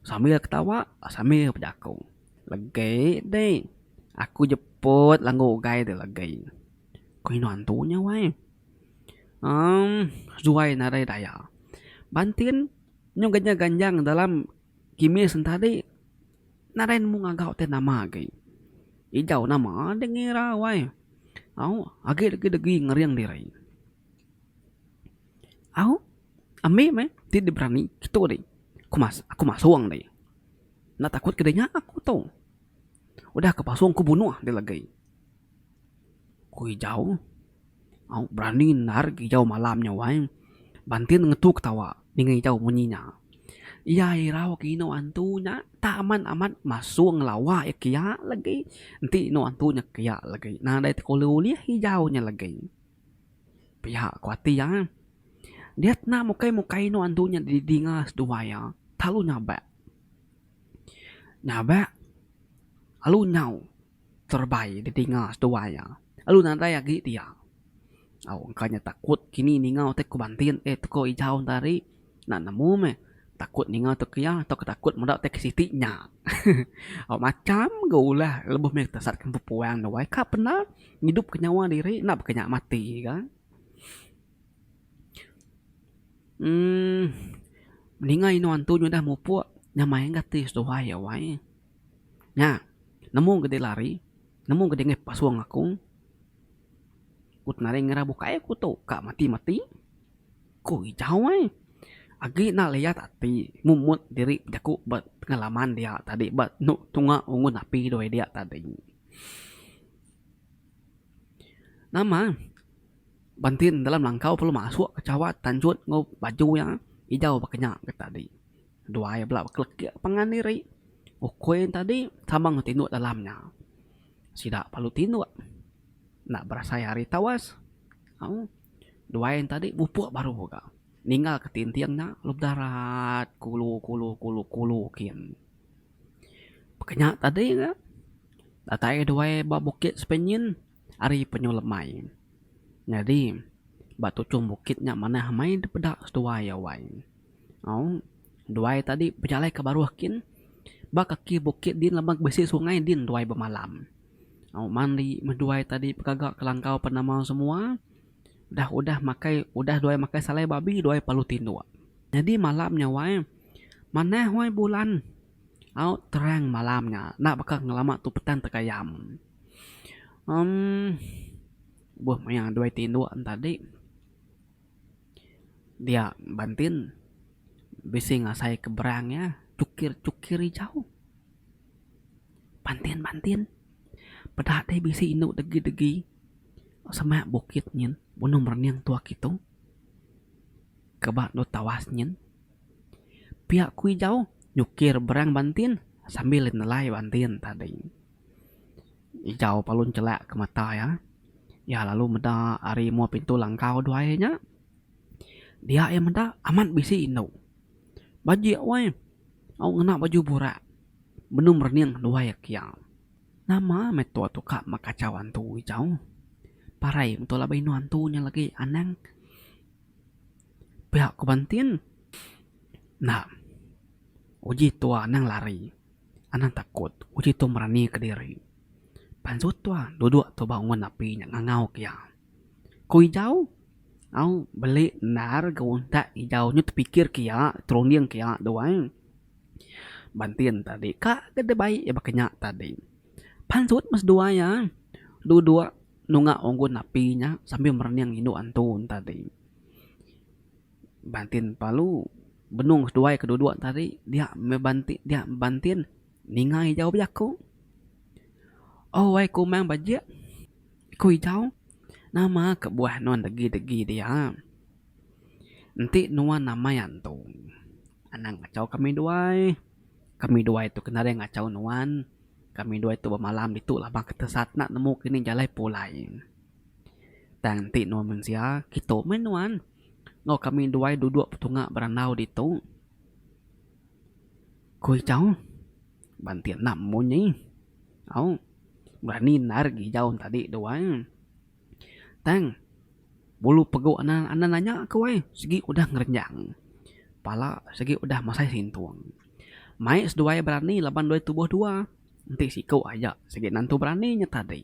Sambil ketawa sambil bejaku. Legi deh aku jeput langgu ugai deh legi. Ku indu antu nya wai. Emm seduai nadai daya. Bantin nyau ganjang ganjang dalam kimis ne tadi. Nadai nemu ngaga utai nama agi. Ijau nama deh ngira wai. Au agi degi degi ngering diri. Au ambi meh ti deh berani kitu deh. Ku mas aku masung deh. Enda takut ke deh nya aku tu. Udah ke pasung ku bunuh deh legi. Ku Ijau. Au berani endar ke Ijau malam nya wai. Bantin ngetu ketawa ninga Ijau munyi nya. Iya irau ke inu antu nya tak amat amat masung ngelawa iya kiya legi. Enti inu antu nya kiya legi nadai tekulih ulih Ijau nya legi. Pia ku ati iya. Dia tena mukai mukai inu antu nya didinga seduai iya lalu nyabak. Nyabak lalu nyau. Terebai didinga seduai iya lalu nadai agi dia. Au engka nya takut kini ninga utai ku Bantin eh teko Ijau enta ari enda nemu meh takut ninga tu ke iya tauka takut meda utai ke siti nya. Au macam ga ulah lebuh meh tesat ke empu puang tu ai ka penda ngidup ke nyawa diri enda baka nya mati ka. Emm ninga inu antu nyudah mupuk nyamai ga ati seduai iya wai. Nya, nemu ga dek lari, nemu ga dek pasung aku. Ku nadai ngira bukai aku tu ka mati mati. Ku Ijau ai. Agi enda liat ati mumut diri bejaku ba pengalaman dia tadi ba enu tunga ungun api duai dia tadi. Nama bantin dalam langkau perlu masuk ke chawat tanjut enggau baju iya Ijau baka nya ke tadi. Duai bela bekelekik pangan diri. Ukui tadi sama enggau tinduk dalam nya. Sida perlu tinduk. Enda berasai hari tawas. Au duai ne tadi mupuk baru ga ninggal ke tinting nya lalu bedarat kulu kulu kulu kulu kin. Peka nya tadi ga datai duai ba bukit Sepenyin ari penyu lemai. Nyadi ba tuchung bukit nya manah amai dipeda seduai iya wai. Au duai tadi bejalai ke baruh kin ba kaki bukit din laban bisi sungai din duai bemalam. Au mandi meh duai tadi begaga ke langkau penama semua dah udah makai udah duai makai salai babi duai perlu tinduk. Nyadi malam nya wai manah wai bulan au terang malam nya enda baka ngelama tu petang tegayam. Emm buh maya duai tinduk ne tadi dia Bantin bisi ngasai ke berang iya chukir chukir ijau. Bantin bantin peda deh bisi indu degi degi semak bukit nyin benung merening tuak kitu ke ba endur tawas nyin. Pia ku ijau nyukir berang bantin sambil nelai bantin tadi. Ijau parlu chelak ke mata iya, iya lalu meda ari mua pintu langkau duai nya dia iya meda amat bisi indu. Bajik weh au ngena baju burak. Benung merening duai akia. Nama meh tua tu ka makachau antu ijau. Parai betul laban indu antu nya lagi anang. Pia ku Bantin. Enda. Uji tua anang lari. Anang takut. Uji tua merani kediri. Pansut tua duduk tua ba ungun api nya ngangau ke iya. Ku ijau. Au beli endar ga untak ijau nyu tepikir ke iya terunding ke iya duai. Bantin tadi ka ke dibai iya baka nya tadi. Pansut meh seduai iya duduk nunga unggun api nya sambil merening indu antu ne tadi. Bantin palu benung seduai ke duduk tadi dia meh bantin dia bantin ninga ijau bejaku. Oh wai kumang bajik ku ijau nama kebuah nuan degi-degi dia. Enti nuan amai antu, anang ngachau kami duai. Kami duai tu ke nadai ngachau nuan. Kami duai tu bemalam ditu laban ke tesat enda nemu kini jalai pulai. Tang enti nuan mensia, kitu meh nuan enggau kami duai duduk betunga berandau ditu. Ku Ijau, Banti enda munyi. Au, berani endar gi Ijau tadi duai. Tang, bulu pegu anak anak nanya ke wai sigi udah ngerenjang. Pala sigi udah masai sintung. Mai seduai berani laban duai tubuh dua. Enti siku aja sigi nentu berani nya tadi.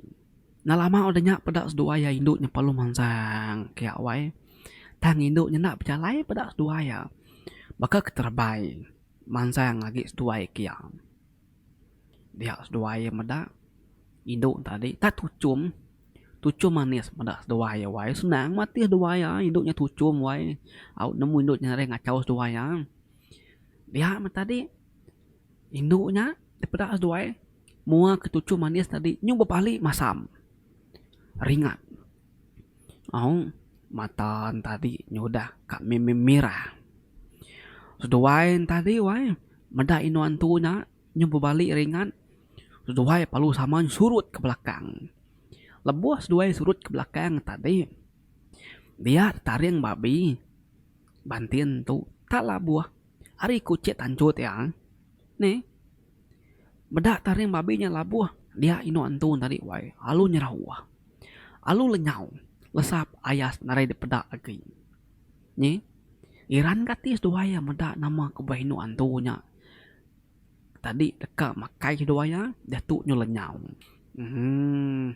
Enda lama udah nya peda seduai iya indu nya perlu mansang kiya wai. Tang indu nya enda bejalai peda seduai iya. Baka ke terebai mansang agi seduai kiya. Dia seduai iya meda indu tadi tak tuchum. Tuchum manis meda seduai iya wai. Senang mati seduai iya indu nya tuchum wai. Au nemu indu nya nadai ngachau seduai iya. Dia meh tadi indu nya dipeda seduai mua ke tuchum manis tadi nyu bebali masam ringat. Au mata ne tadi nyudah ka me-me-merah. Seduai ne tadi wai meda indu antu nya nyu bebali ringat seduai perlu sama surut ke belakang. Lebuh seduai surut ke belakang tadi dia taring babi bantin tu tak labuh ari kuchik tanchut iya neh. Meda taring babi nya labuh dia indu antu tadi wai lalu nyerauh lalu lenyau lesap ayas nadai dipeda agi. Nyi iran ke ati seduai iya meda nama kebuah indu antu nya tadi deka makai seduai iya diatu nyu lenyau. Uhh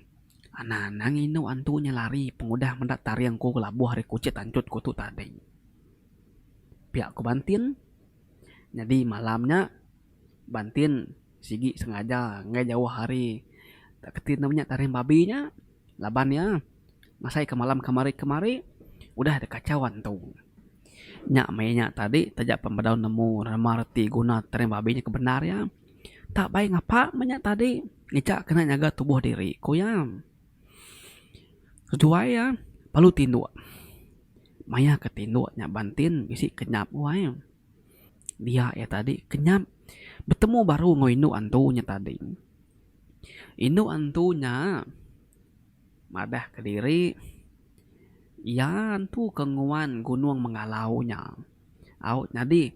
anang anang indu antu nya lari pengudah meda taring ku labuh ari kuchik tanchut ku tu tadi. Pia ku Bantin nyadi malam nya Bantin sigi sengaja enggai jauh ari keti ne nya taring babi nya laban iya ngasai ke malam kemari kemari udah deka kachau antu. Nya meh inya tadi taja pan bedau nemu nama reti guna taring babi nya ke bendar iya tak bai ngapa meh nya tadi ngica kena nyaga tubuh diri ku iya. Seduai iya perlu tinduk maya ke tinduk nya Bantin bisi kenyap wai. Dia iya tadi kenyap betemu baru enggau indu antu nya tadi. Indu antu nya. Madah kediri iya antu ke nguan Gunung Menggalau nya. Au nyadi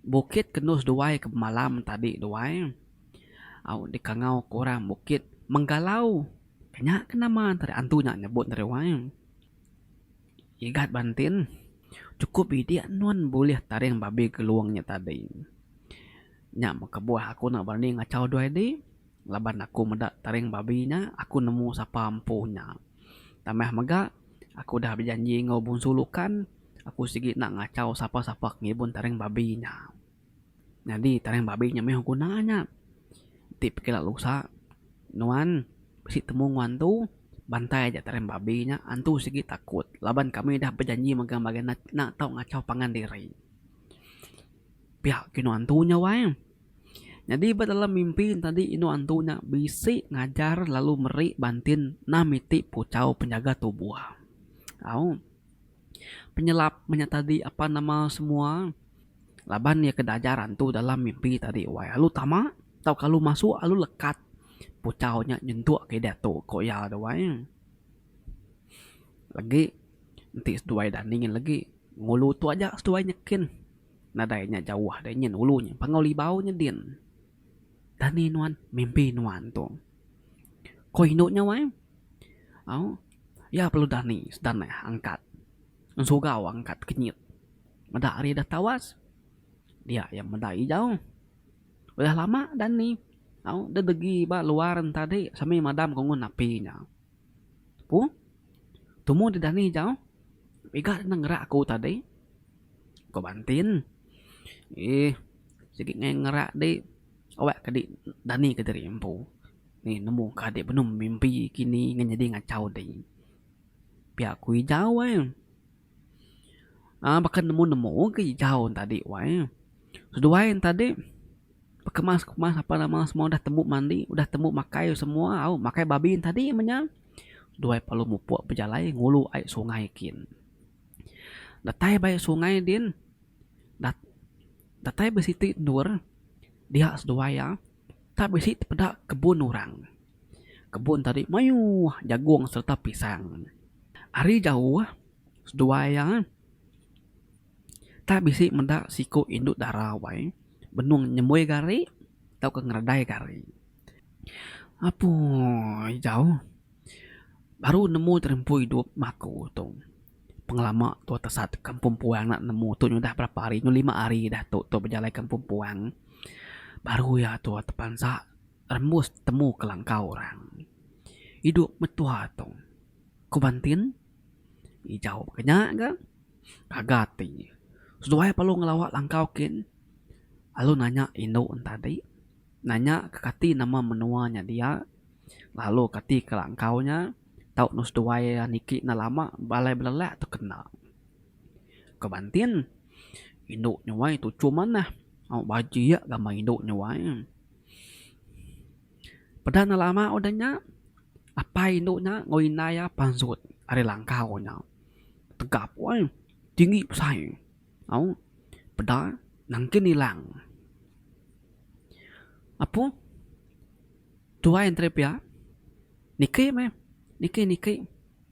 bukit kenu seduai ke bemalam tadi duai au dikangau ke orang Bukit Menggalau. Nya ke nama tadi antu nya nyebut tadi wai. Igat Bantin chukup bidik nuan bulih taring babi gelung nya tadi. Nya meh kebuah aku enda berani ngachau duai di laban aku meda taring babi nya aku nemu sapa empu nya. Tambah mega aku udah bejanji enggau Bungsu Lukan aku sigi enda ngachau sapa-sapa ke ngibun taring babi nya. Nyadi taring babi nya mih guna nya. Ti pekila lusa nuan bisi temu enggau antu bantai aja taring babi nya antu sigi takut laban kami dah bejanji mega bagi ne enda tau ngachau pangan diri. Pia ke inu antu nya wai. Nyadi ba dalam mimpi ne tadi inu antu nya bisi ngajar lalu meri bantin enam iti puchau penjaga tubuh. Au. Penyelap menya tadi apan nama semua laban iya ke dajar antu dalam mimpi tadi wai lalu tama tauka lalu masuk lalu lekat puchau nya nyentuk ke diatu ku iya tu wai. Legi enti seduai dani legi ngulu tu aja seduai nyekin nadai nya jauh deh nyin ulu nya panggau libau nya din. Dani nuan mimpi nuan tu. Ko indu nya wai. Au iya perlu dani sedanah angkat ensugau angkat kenyit meda ari dah tawas dia iya meda ijau udah lama dani au deh degi ba luar ne tadi sambil madam ke ngun api nya. Pu tumu deh dani ijau iga ne ngerak aku tadi ko Bantin eeh sigi ngai ngerak di awak ke di dani kediri empu. Ni nemu ka dik benung mimpi kini ngan nyadi ngachau di. Pia ku Ijau ai. Aaa baka nemu nemu ke Ijau tadi wai. Seduai ne tadi bekemas kemas apan nama semua udah tembu mandi udah tembu makai semua au makai babi ne tadi meh nya. Seduai perlu mupuk bejalai ngulu ai sungai kin. Datai ba ai sungai din datai ba siti endur dia seduai iya. Tak bisi tepeda kebun orang. Kebun tadi mayuh jagung sereta pisang. Ari jauh seduai iya tak bisi meda siku indu dara wai benung nyembui gari tauka ngeredai gari. Apoi jauh baru nemu terempu idup maku tu. Pengelama tua tesat kampung puang enda nemu tu nyudah berapa hari nyu lima hari dah tu tu bejalai kampung puang baru iya tua tepansa rembus temu ke langkau orang. Idup metua tu ku Bantin ijau ke nya ga gaga ati seduai perlu ngelawa langkau kin lalu nanya indu ne tadi. Nanya ke kati nama menua nya dia lalu kati ke langkau nya tau nu seduai iya niki enda lama balai belelak tu kena. Ke Bantin indu nyuai tuchum manah au bajik gamal indu nyuai. Peda enda lama udah nya apai indu nya enggau indai iya pansut ari langkau nya tegap weh tinggi besai au peda nangkin ilang. Apu tuai enteri pia niki meh niki niki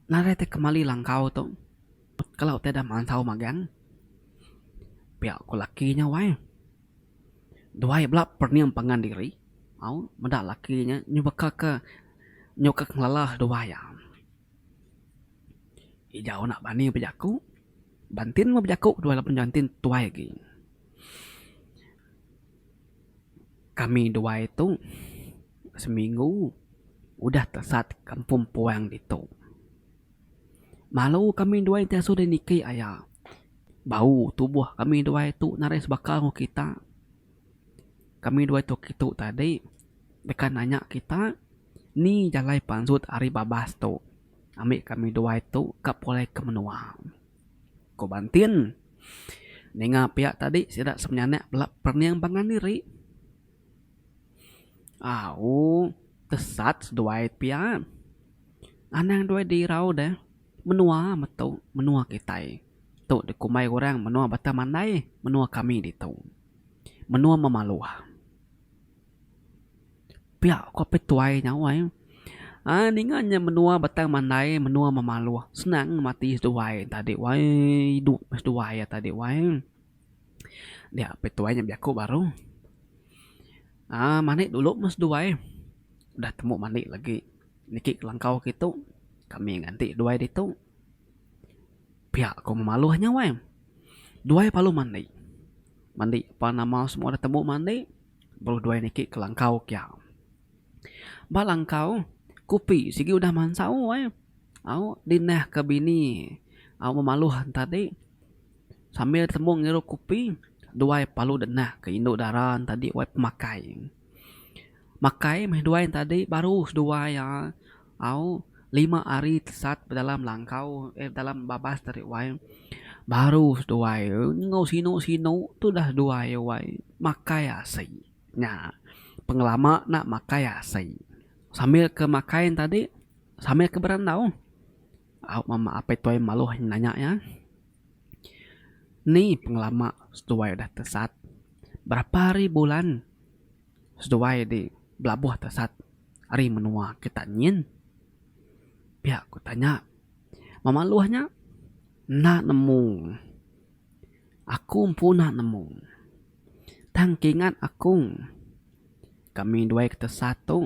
nadai tai kemali langkau tu kala utai da mansau magang pia ku laki nya wai duai bela pening pangan diri au meda laki nya nyu baka ke nyu ka ngelala duai iya. Ijau anak bani bejaku bantin meh bejaku duai laban bantin tuai agi. Kami duai tu seminggu udah tesat kampung puang ditu. Malu kami duai enti asu deh niki aya. Bau tubuh kami duai tu narai sebaka enggau kita. Kami duai tu kitu tadi deka nanya kita ni jalai pansut ari babas tu ami kami duai tu ka pulai ke menua. Ku Bantin. Ninga pia tadi sida semenyanak bela perening pangan diri. Au tesat seduai pia. Anang duai dirau deh menua metu menua kitai. Tu dikumbai orang menua Batang Mandai menua kami ditu. Menua Memaluh. Pia ku apai tuai nya wai. Aa ninga nya menua Batang Mandai menua Memaluh senang mati seduai tadi wai idup seduai iya tadi wai. Dia apai tuai nya bejaku baru. Aa mandi dulu meh seduai udah temu mandi lagi niki kelangkau kitu kami nganti duai ditu. Pia ko Memaluh nya wai. Duai parlu mandi. Mandi pa nama semua udah tembu mandi baru duai niki kelangkau kia. Ba langkau, kupi sigi udah mansau ai. Au dinah ke bini au memaluh tadi sambil temu ngirup kupi duai parlu denah ke indu dara tadi wai pemakai. Makai meh duai tadi baru seduai iya au lima hari tesat dalam langkau eh dalam babas tadi wai baru seduai enggau sinu sinu tudah seduai wai makai asi. Nya, pengelama enda makai asi. Sambil ke makai ne tadi, sambil ke berandau. Au mama apai tuai maluh nanya iya. Ni pengelama seduai udah tesat? Berapa hari bulan seduai di belabuh tesat ari menua kita nyin? Pia ku tanya. Mama luh nya enda nemu. Aku empu enda nemu. Tang kingat aku, kami duai ke tesat tu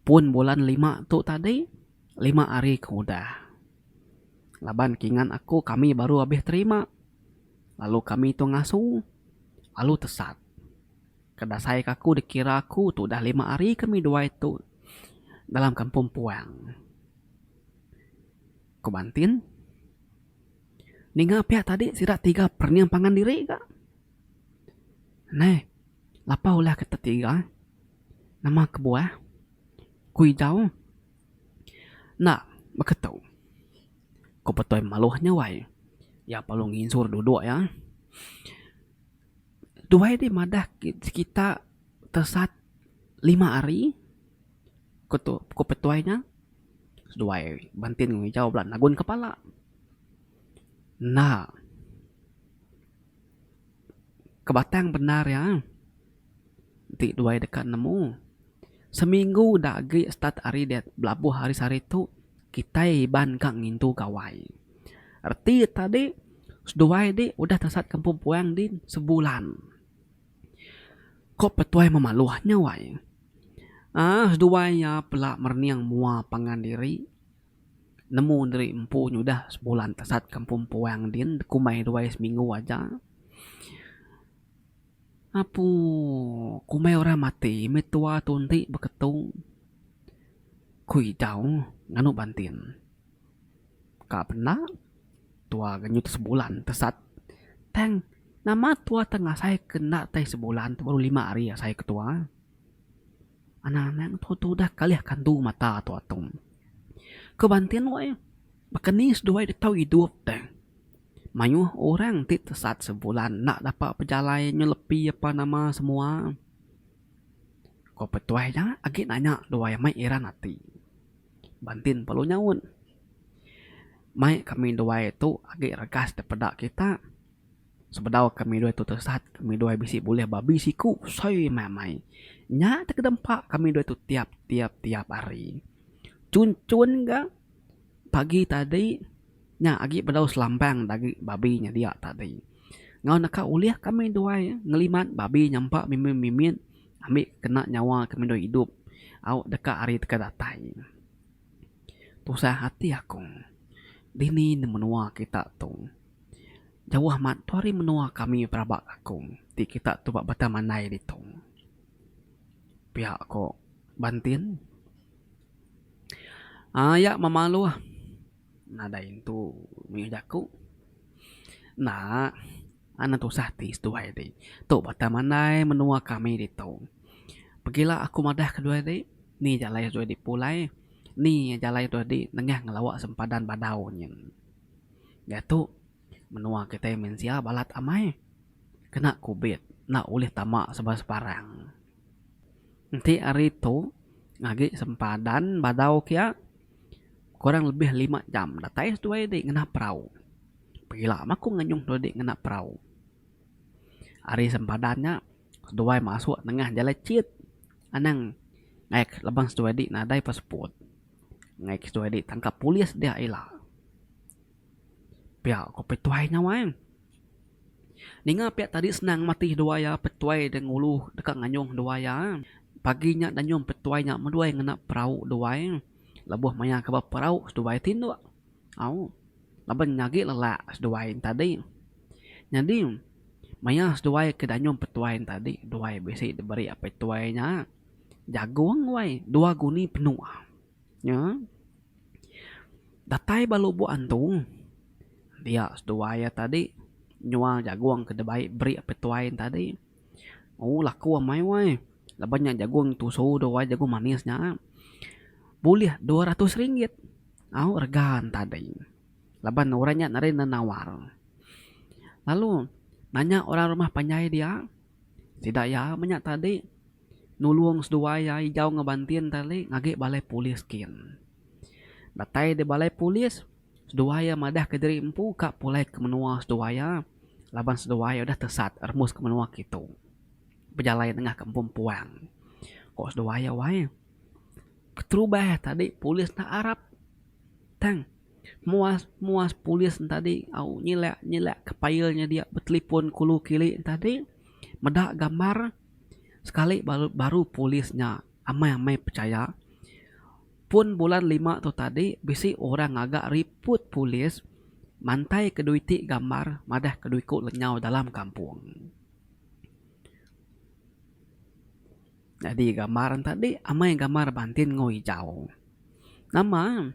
pun bulan lima tu tadi lima hari ke udah. Laban kingat aku kami baru abih terima lalu kami tu ngasu lalu tesat. Ke dasai ka aku dikira aku tu udah lima hari kami duai tu dalam kampung puang. Ku Bantin. Ninga pia tadi sida tiga perening pangan diri ga. Neh, lapa ulah kita tiga? Nama kebuah? Ku Ijau. Enda, baka tu. Ku Petoi Maluh nya wai. Iya perlu nginsur duduk iya. Duai dih madah kita tesat lima hari, ku tu ku Petoi nya. Seduai Bantin enggau Ijau bela nagun kepala. Enda. Kebatang bendar iya enti duai deka nemu seminggu da agi start ari dia belabuh hari sehari tu kitai Iban ka ngintu gawai. Reti tadi seduai di udah tesat kampung puang din sebulan. Ko petuai memaluh nya wai. Aaa seduai iya pela merening mua pangan diri. Nemu diri empu nyudah sebulan tesat kampung puang din kumbai duai seminggu aja. Apu kumbai orang mati mih tua tu enti beketu ku Ijau nganu Bantin. Ka penda tua ga nyut sebulan tesat tang nama tua te ngasai ke enda tai sebulan tu baru lima hari asai ke tua. Anang-anang tu tu udah kalih kandu mata tu atum. Ke Bantin wai, baka ni seduai deh tau idup deh. Mayuh orang ti tesat sebulan enda dapa pejalai nyelepi apa nama semua. Ko petuai nya agi nanya duai mai iran ati. Bantin perlu nyaut. Mai kami duai tu agi regas deh peda kita. Sebedau kami duai tu tesat, kami duai bisi bulih babi siku besai amai amai. Nya te kedempa kami duai tu tiap tiap tiap hari. Chun chun ga pagi tadi nya agi bedau selampang da agi babi nya dia tadi. Enggau naka ulih kami duai ngelimat babi nyampa mimit mimit ambi kena nyawa kami duai idup au deka hari deka datai. Tusah ati aku dini ne menua kita tu. Jauh amat tu ari menua kami pelaba aku ti kita tu ba Batang Mandai ditu. Pia ko Bantin. Aya memaluh nadai intu mih jaku. Enda anang tusah ti seduai ti. Tu Batang Mandai menua kami ditu. Pegila aku madah ke duai ti ni jalai seduai ti pulai ni jalai seduai ti nengah ngelawa sempadan Badau nyin. Diatu menua kitai mensia balat amai kena kubit enda ulih tama sebarang. Enti hari tu agi sempadan badau kia kurang lebih lima jam datai seduai ti ngena perau. Pegila mah aku nganyung seduai ti ngena perau. Ari sempadan nya seduai masuk nengah jalai chit anang laban seduai ti nadai passport. Enggai ke seduai ditangkap polis dia ila. Pia ko petuai nya wai. Ninga pia tadi senang mati seduai iya petuai da ngulu deka nganyung seduai iya. Pagi nya danyung petuai nya meduai ngena perau duai lebuh maya ke ba perau seduai tinduk. Au laban nya agi lelak seduai tadi. Nyadi maya seduai ke danyung petuai tadi duai bisi diberi apai tuai nya jagung wai dua guni penuh. Nya. Datai ba Lubok Antu, dia seduai iya tadi nyual jagung ke dibai beri apai tuai ne tadi. Ooh laku amai wai laban nya jagung tusu tu wai jagung manis nya. Bulih 200 ringgit au rega ne tadi laban orang nya nadai ne nawar. Lalu nanya orang rumah panjai dia sida iya meh nya tadi nulung seduai iya ijau enggau bantin tadi ngagi balai polis kin. Datai di balai polis, seduai iya madah ke diri empu ka pulai ke menua seduai iya laban seduai iya udah tesat rembus ke menua kitu bejalai nengah kampung puang. Ko seduai iya wai. Keterubah tadi polis enda arap tang muas muas polis ne tadi au nyilak nyilak ke pail nya dia betelipon kulu kili ne tadi meda gambar sekali baru baru polis nya amai amai pechaya pun bulan lima tu tadi bisi orang ngaga riput polis mantai ke dua iti gambar madah ke dua iku lenyau dalam kampung. Nyadi gambar ne tadi amai gambar bantin enggau ijau. Nama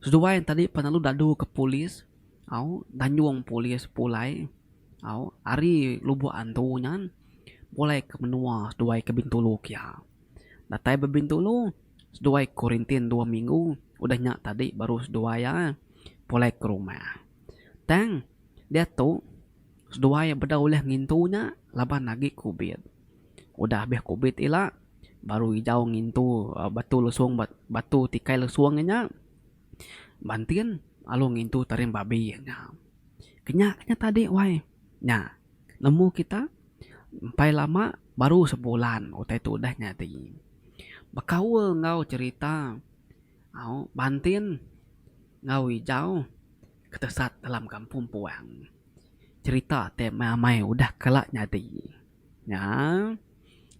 seduai ne tadi pan lalu dadu ke polis au danjung polis pulai au ari Lubok Antu nyan pulai ke menua seduai ke Bintulu kia. Datai ba Bintulu seduai kuarantin dua minggu udah nya tadi baru seduai iya pulai ke rumah. Tang diatu seduai bedau ulih ngintu nya laban agi kubit. Udah abih kubit ila baru ijau ngintu batu lesung batu tikai lesung inya bantin lalu ngintu taring babi inya. Kenya nya tadi wai nya nemu kita empai lama baru sebulan utai tu udah nyadi. Bekaul enggau cherita au bantin enggau ijau ke tesat dalam kampung puang. Cherita ti amai-amai udah kala nyadi. Nya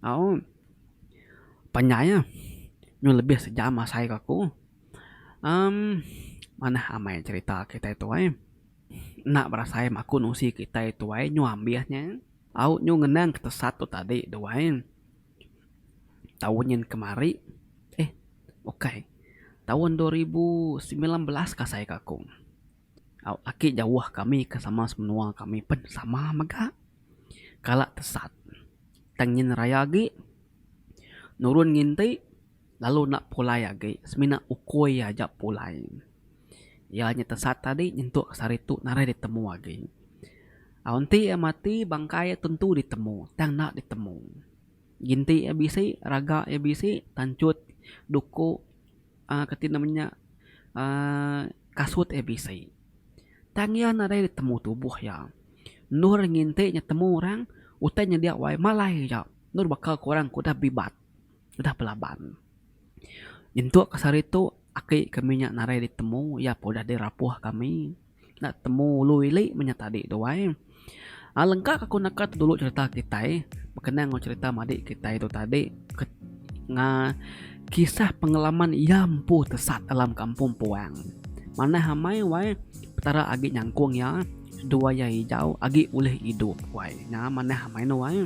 au panjai nyau lebih sejam asai ka aku. Emm manah amai cherita kitai tu ai. Enda berasai aku nusi kitai tu ai nyu ambih nya. Au nyu ngenang ke tesat tu tadi tu ai. Taun nyin kemari eh ukai taun 2019 kasai ka aku. Au aki jauh kami ke sama semenua kami pen sama mega kala tesat. Tang nyin raya agi nurun nginti. Lalu enda pulai agi semina ukui iya aja pulai. Iya nya tesat tadi nyentuk ke sehari tu nadai ditemu agi. Au enti iya mati bangkai iya tentu ditemu tang enda ditemu. Ginti iya bisi, raga iya bisi, tanchut duku uhh kati nama nya uhh kasut iya bisi. Tang iya nadai ditemu tubuh iya. Endur nginti nya temu orang utai nyedia wai malai aja endur baka ke orang ke udah bibat. Udah belaban. Nyentuk ke sehari tu aki kami nya narai ditemu iya pun udah dirapuh kami. Enda temu ulu ili meh nya tadi tu ai. Aaa lengka ka aku naka tu dulu cherita kitai bekenang enggau cherita madik kitai tu tadi ke nga kisah pengalaman iya empu tesat dalam kampung puang. Manah amai wai petara agi nyangkung iya seduai iya ijau agi ulih idup wai. Nya manah amai ne wai.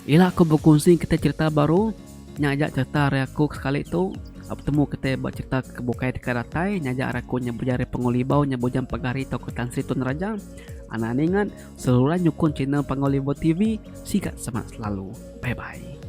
Ila aku bekunsi kitai cerita baru nya aja cerita ari aku sekali tu betemu kitai ba cerita ke bukai ti ka datai nya aja ari aku nya bejari Panggau Libau nya Bujang Pegari tauka Tan Sri Tun Raja anang ingat seruran nyukung channel Panggau Libau TV sigat semangat selalu bye bye.